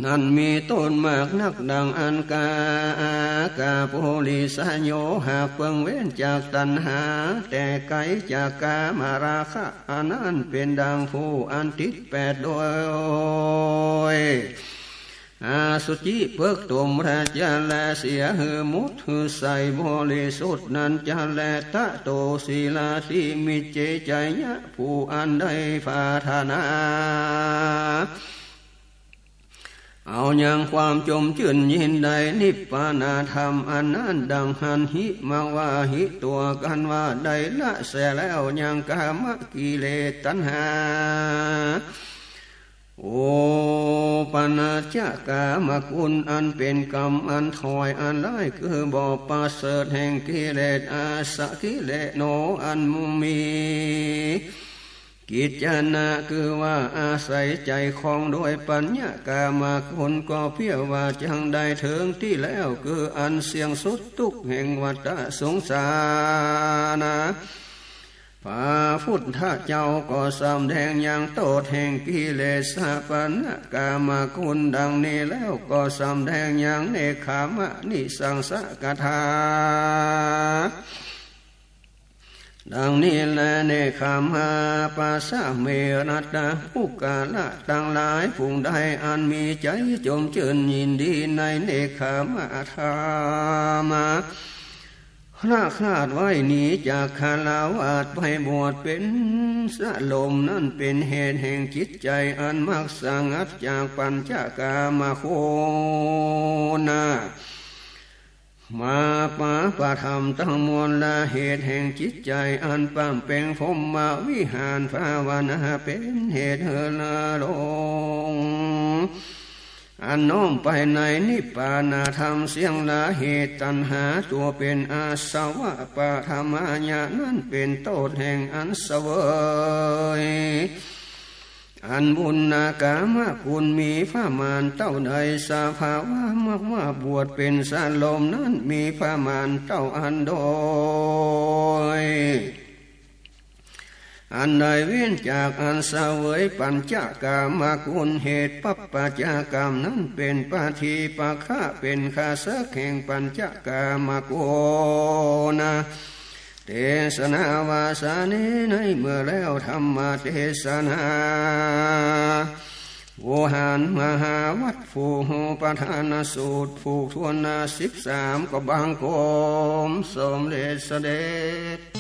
นั้นมีต้นมากนักดังอันกา กาปุริสะโย หากเปิงเว้นจากตัณหา แต่ไกลจากกามราคะ อันนั้นเป๋นดังผู้อันติดแปดโดยอสุจิ เปิกตมราชะและเสียหื้อหมด หื้อใสบริสุทธิ์นั้นจะแล ตะโต สีลา สิมิจเฉ ไชยะ ผู้อันได้ปรารถนา เอายังความจมจื้นยินได้ นิพพานธรรมอันนั้นดังหั้น หิมะวาหิ ตั๋วกั๋นว่าได้ละเสียแล้วยังกามกิเลสตัณหา อุปปาทะกามคุณ อันเป๋นกรรมอันถ้อยอันร้าย คือบ่ประเสริฐแห่งกิเลส อาสะกิเลโส อันมี กิจจะนะ คือว่าอาศัยใจ๋ครองโดยปัญญากามคุณ ก็เปื้อว่าจักได้เถิงตี้แล้ว คืออันเสี้ยงสุดตุ๊กข์แห่งวัฏสงสารนะ พระพุทธเจ้าก็สำแดงยังโต้ษแห่งกิเลสะปาทะกามคุณดังนี้แล้ว ก็สำแดงยังเนกขัมมะนิสังสะกถา ดังนี้แล เนกขัมมะ ปัสสะเม รัตตะ ปุคคละตังหลาย ผู้ใดอันมีใจ๋จมจื้นยินดีในเนกขัมมะธรรมะ คละคลาดไว้หนีจากฆราวาสไปบวชเป๋นสะโลม นั้นเป๋นเหตุแห่งจิตใจ๋อันมักสงัดจากปัญจกามคุณนะ มาปะปะธรรมตังมวล และเหตุแห่งจิตใจ๋อันปร่ำเปร่งพรหมวิหารภาวนา เป๋นเหตุหื้อละหลง อันน้อมไปในนิพพานธรรมเสี้ยงละเหตุตัณหา ตั๋วเป๋นอาสวะปะทะมายะ นั้นเป๋นโต้ษแห่งอันเสวยอันบุญกามคุณมีประมาณเต้าใด สภาวะมักว่าบวชเป๋นสะโลม นั้นมีประมาณเต้าอั้นโดย อันได้เว้นจากอันเสวยปัญจกามคุณ เหตุปัปปะจกรรม นั้นเป๋นปฏิปักขะ เป๋นข้าศึกแห่งปัญจกามคุณนะ เตสนาวาสาเน ในเมื่อแล้วธรรมเตสนา โวหารมหาวัตถุปทานสูตร ผูกถ้วนนาสิบสาม ก็บังคมสมเด็จเสด็จ